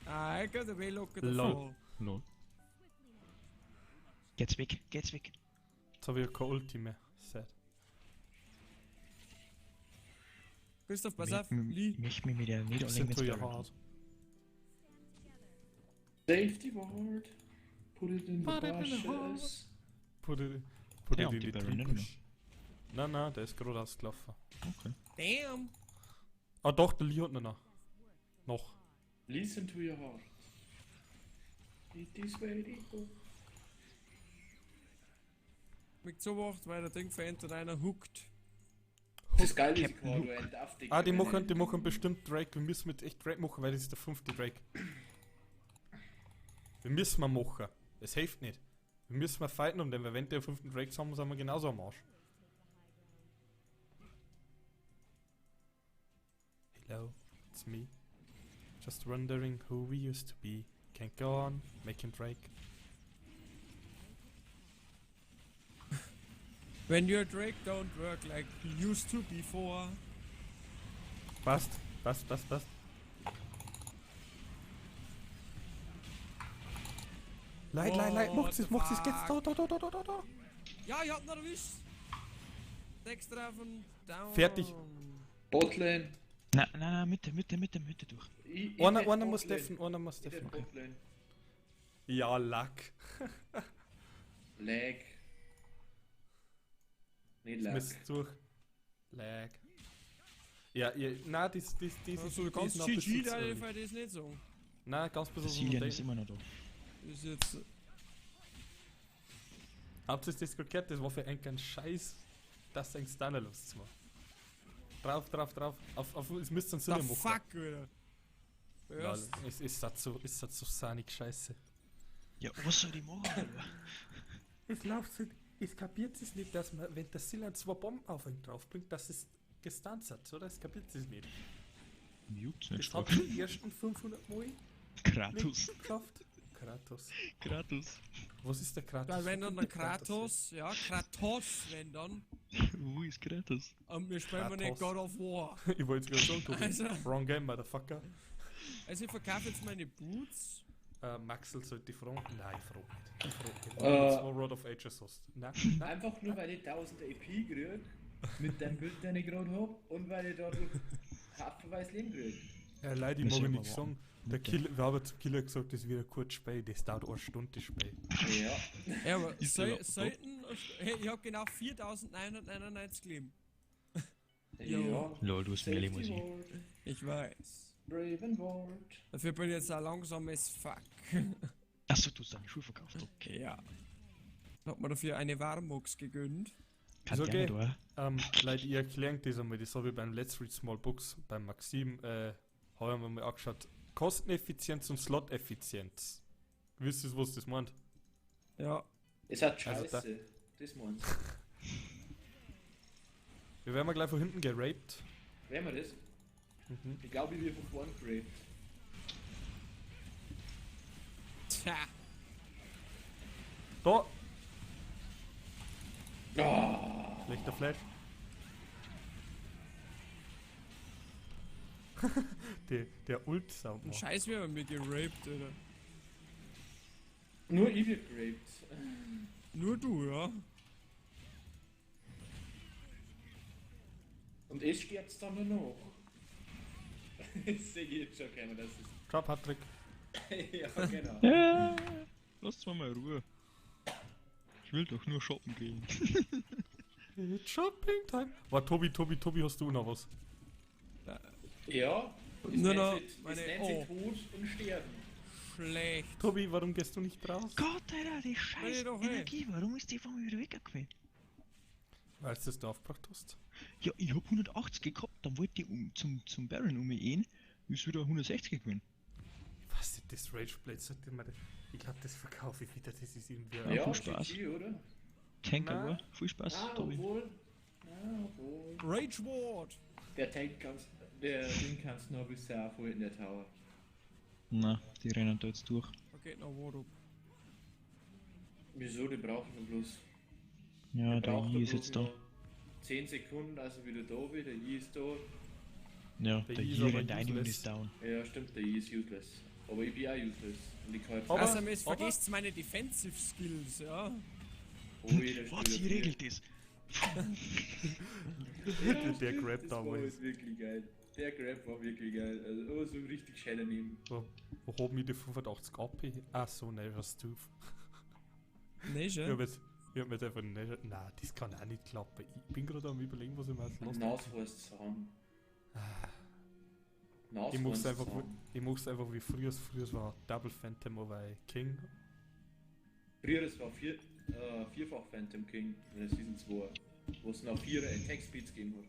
Ah, ich got away locker Lol. davon. Lol. Geht's weg, geht's weg. Jetzt habe ich ja keine Ulti mehr. Sad. Christoph, pass auf, Lee. Ich möchte mich mit der nicht Listen allein to your heart. Safety ward. Put it in the Put it in the bushes. Put it, put Ja, it und in die die Baron nicht Tribush. Nein, nein, der ist gerade ausgelaufen. Okay. Damn! Ah doch, der Lee hat noch. Noch. Listen to your heart. It is very good. Mich zuwacht, weil der Ding verändert einer hookt. Das ist geil, ist Captain Quado, Hook. ein Daftig. Ah, die machen bestimmt Drake. Wir müssen mit echt Drake machen, weil das ist der 5. Drake. Wir müssen mal machen. Es hilft nicht. Wir müssen mal fighten um den, weil wenn der 5. Drake haben, sind wir genauso am Arsch. Hello, it's me. Just wondering who we used to be. Can't go on, making Drake. When your Drake don't work like he used to before. Passt, passt, passt, passt. Leid, leid, leid, What macht's the es, macht's es, geht's fuck? da, da, da, da, da, da. Ja, ich hab ihn erwischt! 6 Treffen, down. Fertig. Botlane. Nein, nein, nein, Mitte, Mitte, Mitte, Mitte durch. Ich Einer muss Botlane. deffen, einer muss Ich deffen. def Botlane. Ja, Luck. Lag. Nicht Lag. Müsst durch. Lag. Ja, ja, nein, das Also, du das kannst ist noch ein GG bisschen zu da early. ich das nicht sagen. Nein, ganz Der bisschen so Silian ist denken. immer noch da. Das ist jetzt. Habt ihr das gerade gehört? Das war für einen kein Scheiß, das ein Stunner loszumachen. Drauf, drauf, drauf. Auf, es müsst ihr The Sinn machen. fuck, Alter. Lol, Ja, es ist das so, ist das so sahnig scheiße. Ja, was soll ich machen, Alter? Es läuft nicht, es kapiert es nicht, dass man, wenn der Silan zwei Bomben auf ihn draufbringt, dass es gestanzt hat, oder? Es kapiert es nicht. Mir juckt's nicht Das hat stark. die ersten 500 Mal Kratos. nicht geschafft. Kratos. Kratos. Was ist der Kratos? Weil wenn dann der Kratos, ja, Kratos, wenn dann. Wo ist Kratos? Und wir spielen wir nicht Kratos. God of War. Ich wollte es gerade sagen, Tobi. Also. Wrong game, motherfucker. Also ich verkaufe jetzt meine Boots. Maxel sollte ich fragen. Nein, ich frag nicht. Ich frag nicht. Wenn du zwei Rod of Ages hast. Nein, nein. Einfach nur, weil ich 1000 AP krieg, mit dem Bild, den ich gerade hab, und weil ich dadurch haufenweise Leben gekriegt. Ja, leider, ich Müssen mag wir nichts mal sagen. Der Killer, wir haben zum Killer gesagt, das wird ein kurzes Spiel, das dauert eine Stunde, das Spiel. Ja. Ja, aber Ist der selten. Hey, ich hab genau 4999 Leben. Ja. Lol, du hast mehr Leben als Safety ich. Ward, Ich weiß. Raven Ward. Dafür bin ich jetzt auch langsam as fuck. Achso, du hast deine Schuhe verkauft, okay. Ja. Hat mir dafür eine Warmox gegönnt. Kann Ist okay. gerne da. Leute, ich erkläre das einmal, das habe ich beim Let's Read Small Books, beim Maxim, habe ich mir mal angeschaut. Kosteneffizienz und Slot-Effizienz. Wisst ihr, was das meint? Ja. Es hat Also da- Scheiße. Das meinst Wir werden mal gleich von hinten geraped. Werden wir das? Mhm. Ich glaube, ich werde von vorn geraped. Tja. Da! Oh, Schlechter Flash. Der Ult-Sound. Ein macht. Scheiß, wir haben mir geraped, oder? Nur ich wird geraped. Nur du, ja. Und es stirbt dann nur noch. Das sehe ich jetzt schon keiner, dass es. Ciao, Patrick. Ja, genau. Ja, lasst mal Ruhe. Ich will doch nur shoppen gehen. It's Shopping Time. War Tobi, Tobi, Tobi, hast du noch was? Ja, das Nur nennt noch sich, das meine- nennt sich oh. Tod und Sterben. Schlecht. Tobi, warum gehst du nicht raus? Gott, Alter, die scheiß doch eh. Energie, warum ist die von mir wieder weggegangen? Weil du das da aufgebracht hast? Ja, ich hab 180 gehabt, dann wollte ich zum Baron umgehen, ist wieder 160 gewesen. Was ist das Rage Blade? Sollte man das- Ich glaube, das verkaufe ich wieder. Das ist irgendwie. Ja, Ja, viel Spaß. GG, oder? Tanker Na. war, viel Spaß, Ah, Tobi. obwohl. Ah, obwohl. Rage Ward. Der Tank kannst. Der Ding kannst noch ein bisschen aufholen in der Tower. Na, die rennen da jetzt durch. Okay, noch Ward up. Wieso? Die brauchen wir bloß. Ja, der braucht I ist bloß jetzt da. noch 10 Sekunden, also wieder da wieder. Der I ist da. Ja, Der der I ist I aber rennt ein und useless. ist down. Ja, stimmt, der I ist useless. Aber ich bin auch useless. Und ich kann jetzt. Aber- Außerdem ist, aber- vergesst meine Defensive Skills, ja. Oh, jeder Was, Spieler sie regelt das? Ja, Der stimmt, Grab das da war war jetzt wirklich geil. Der Grab war wirklich geil. Also, oh, so richtig schön daneben. Wo, wo haben wir die 85 AP? Ach so, nein, was du. Nee, Ich schon. hab jetzt, ich hab mir jetzt einfach nicht. Nein, das kann auch nicht klappen. Ich bin gerade am Überlegen, was ich mir als los. Nashorst sagen. Ich mach's einfach, ich mach's einfach wie früher. Früher war Double Phantom over King. Früher, es war vierfach Phantom King in der Season 2, wo es noch 4 Attack Speeds gegeben hat.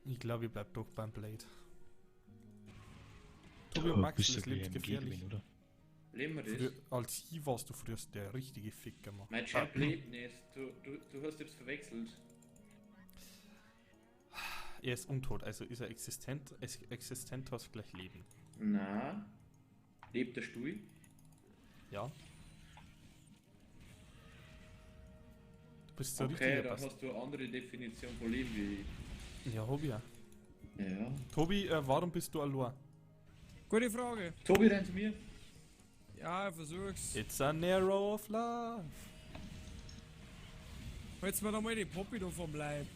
Ich glaube, ich bleib doch beim Blade. Tobi Da und Max, bist du das gleich lebt MG gefährlich. gewesen, oder? Leben wir das? Früher, als ich warst du früher der richtige Ficker, Mann. Mein Champ lebt nicht. Du hast jetzt verwechselt. Er ist untot, also ist er existent, existent heißt gleich Leben. Na. Lebt der Stuhl? Ja. Du bist so Okay, richtiger dann Bast. hast du eine andere Definition von Leben wie ich. Ja, hab ich ja. Ja. Tobi, warum bist du allein? Gute Frage. Tobi, renn zu mir. Ja, ich versuch's. It's a narrow of love. Holt's mir doch mal die Poppy da vom Leib.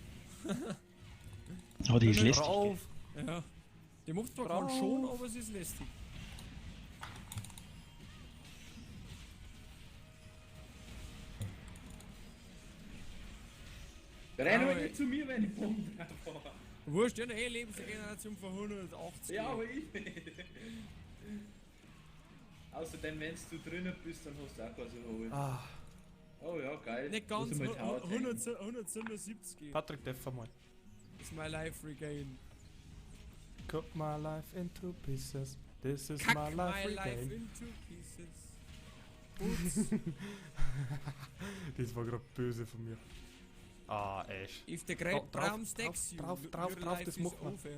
Oh, die ist lästig. Drauf. Ja. Die macht zwar keinen Drauf. schon, aber sie ist lästig. Renn aber Aber- nicht zu mir, wenn ich Bomben drauf habe. Wurscht, ja, eh Lebensregeneration von 180. Ja, aber ich nicht. Außerdem, wenn du drinnen bist, dann hast du auch quasi geholt. Ah, Oh ja, geil. Nicht ganz, Muss ich mal Tower tanken. 100, 177 Patrick, darf mal. ist my life regain. Cut my life into pieces. This is Kack my life my life regain. into pieces. Putz. Das war gerade böse von mir. Ah, Ash. If the great Oh, drauf, Brown stacks you, drauf, drauf, your drauf, life das is macht man. over.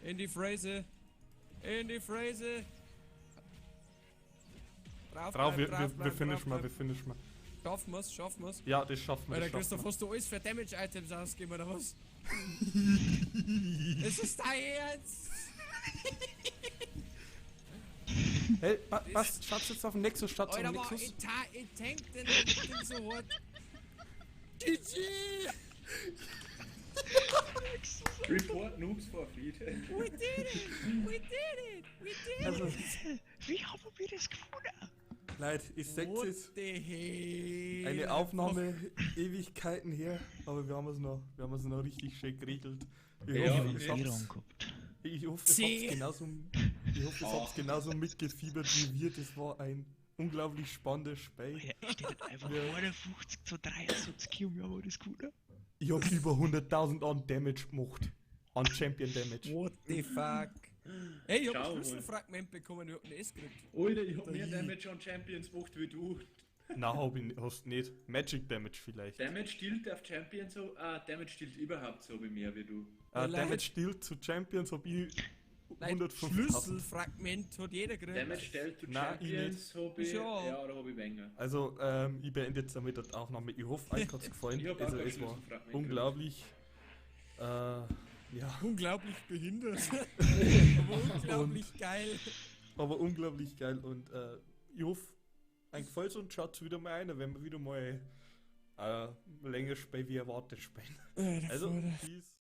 In die Phrase. In die Phrase. Drauf, Drauf, bleiben, wir, drauf wir, wir bleiben, finishen drauf mal, wir bleiben. finishen mal. Schaffen wir's, schaffen wir's. Ja, das schaffen wir. Alter, Das schaffen Christoph, wir. hast du alles für Damage-Items ausgegeben, oder was? Es ist dein Ernst! Hey, was? Schaut's jetzt auf den Nexus, schaut's auf Alter, den aber Nexus. ich, ta ich tank den Ding so hart. GG! Report Noobs for Feed. We did it! We did it! We did Also, it! Wie haben wir das gefunden? Leute, ich seh's What jetzt. the hell? Eine Aufnahme Ewigkeiten her, aber wir haben es noch, wir haben es noch richtig schön geregelt. Ich Ja, hoffe, ich ihr habt's, gehabt. ich hoffe, ihr Zehn. habt's genauso, ich hoffe, ihr habt's genauso mitgefiebert wie wir. Das war ein unglaublich spannendes Spiel. Ja, steht halt einfach Ja. 51 zu 73 und wir haben das gefunden. Ich hab über 100.000 an Damage gemacht. An Champion Damage. What the fuck? Ey, ich hab Schau ein mal. Schlüsselfragment bekommen, ich hab ein S gekriegt. Alter, ich hab mehr Damage an Champions gemacht wie du. Nein, hab ich hast nicht. Magic Damage vielleicht. Damage dealt auf Champions so. Ah, Damage dealt überhaupt so bei mir wie du. Damage dealt zu Champions hab ich Nein, 105.000. Schlüsselfragment hat jeder gekriegt. Damage dealt to Nein, ich Champions hab ich. Ja. Ja, da hab ich weniger. Also, ich beende jetzt damit die Aufnahme. Ich hoffe, euch hat's gefallen. Ich hab auch Also, kein es war Schlüsselfragment unglaublich. Ja, Unglaublich behindert. Aber unglaublich geil. aber unglaublich geil. Und ich hoffe, euch gefällt's und schaut wieder mal ein, wenn wir wieder mal länger spielen, wie erwartet spielen. Also, peace.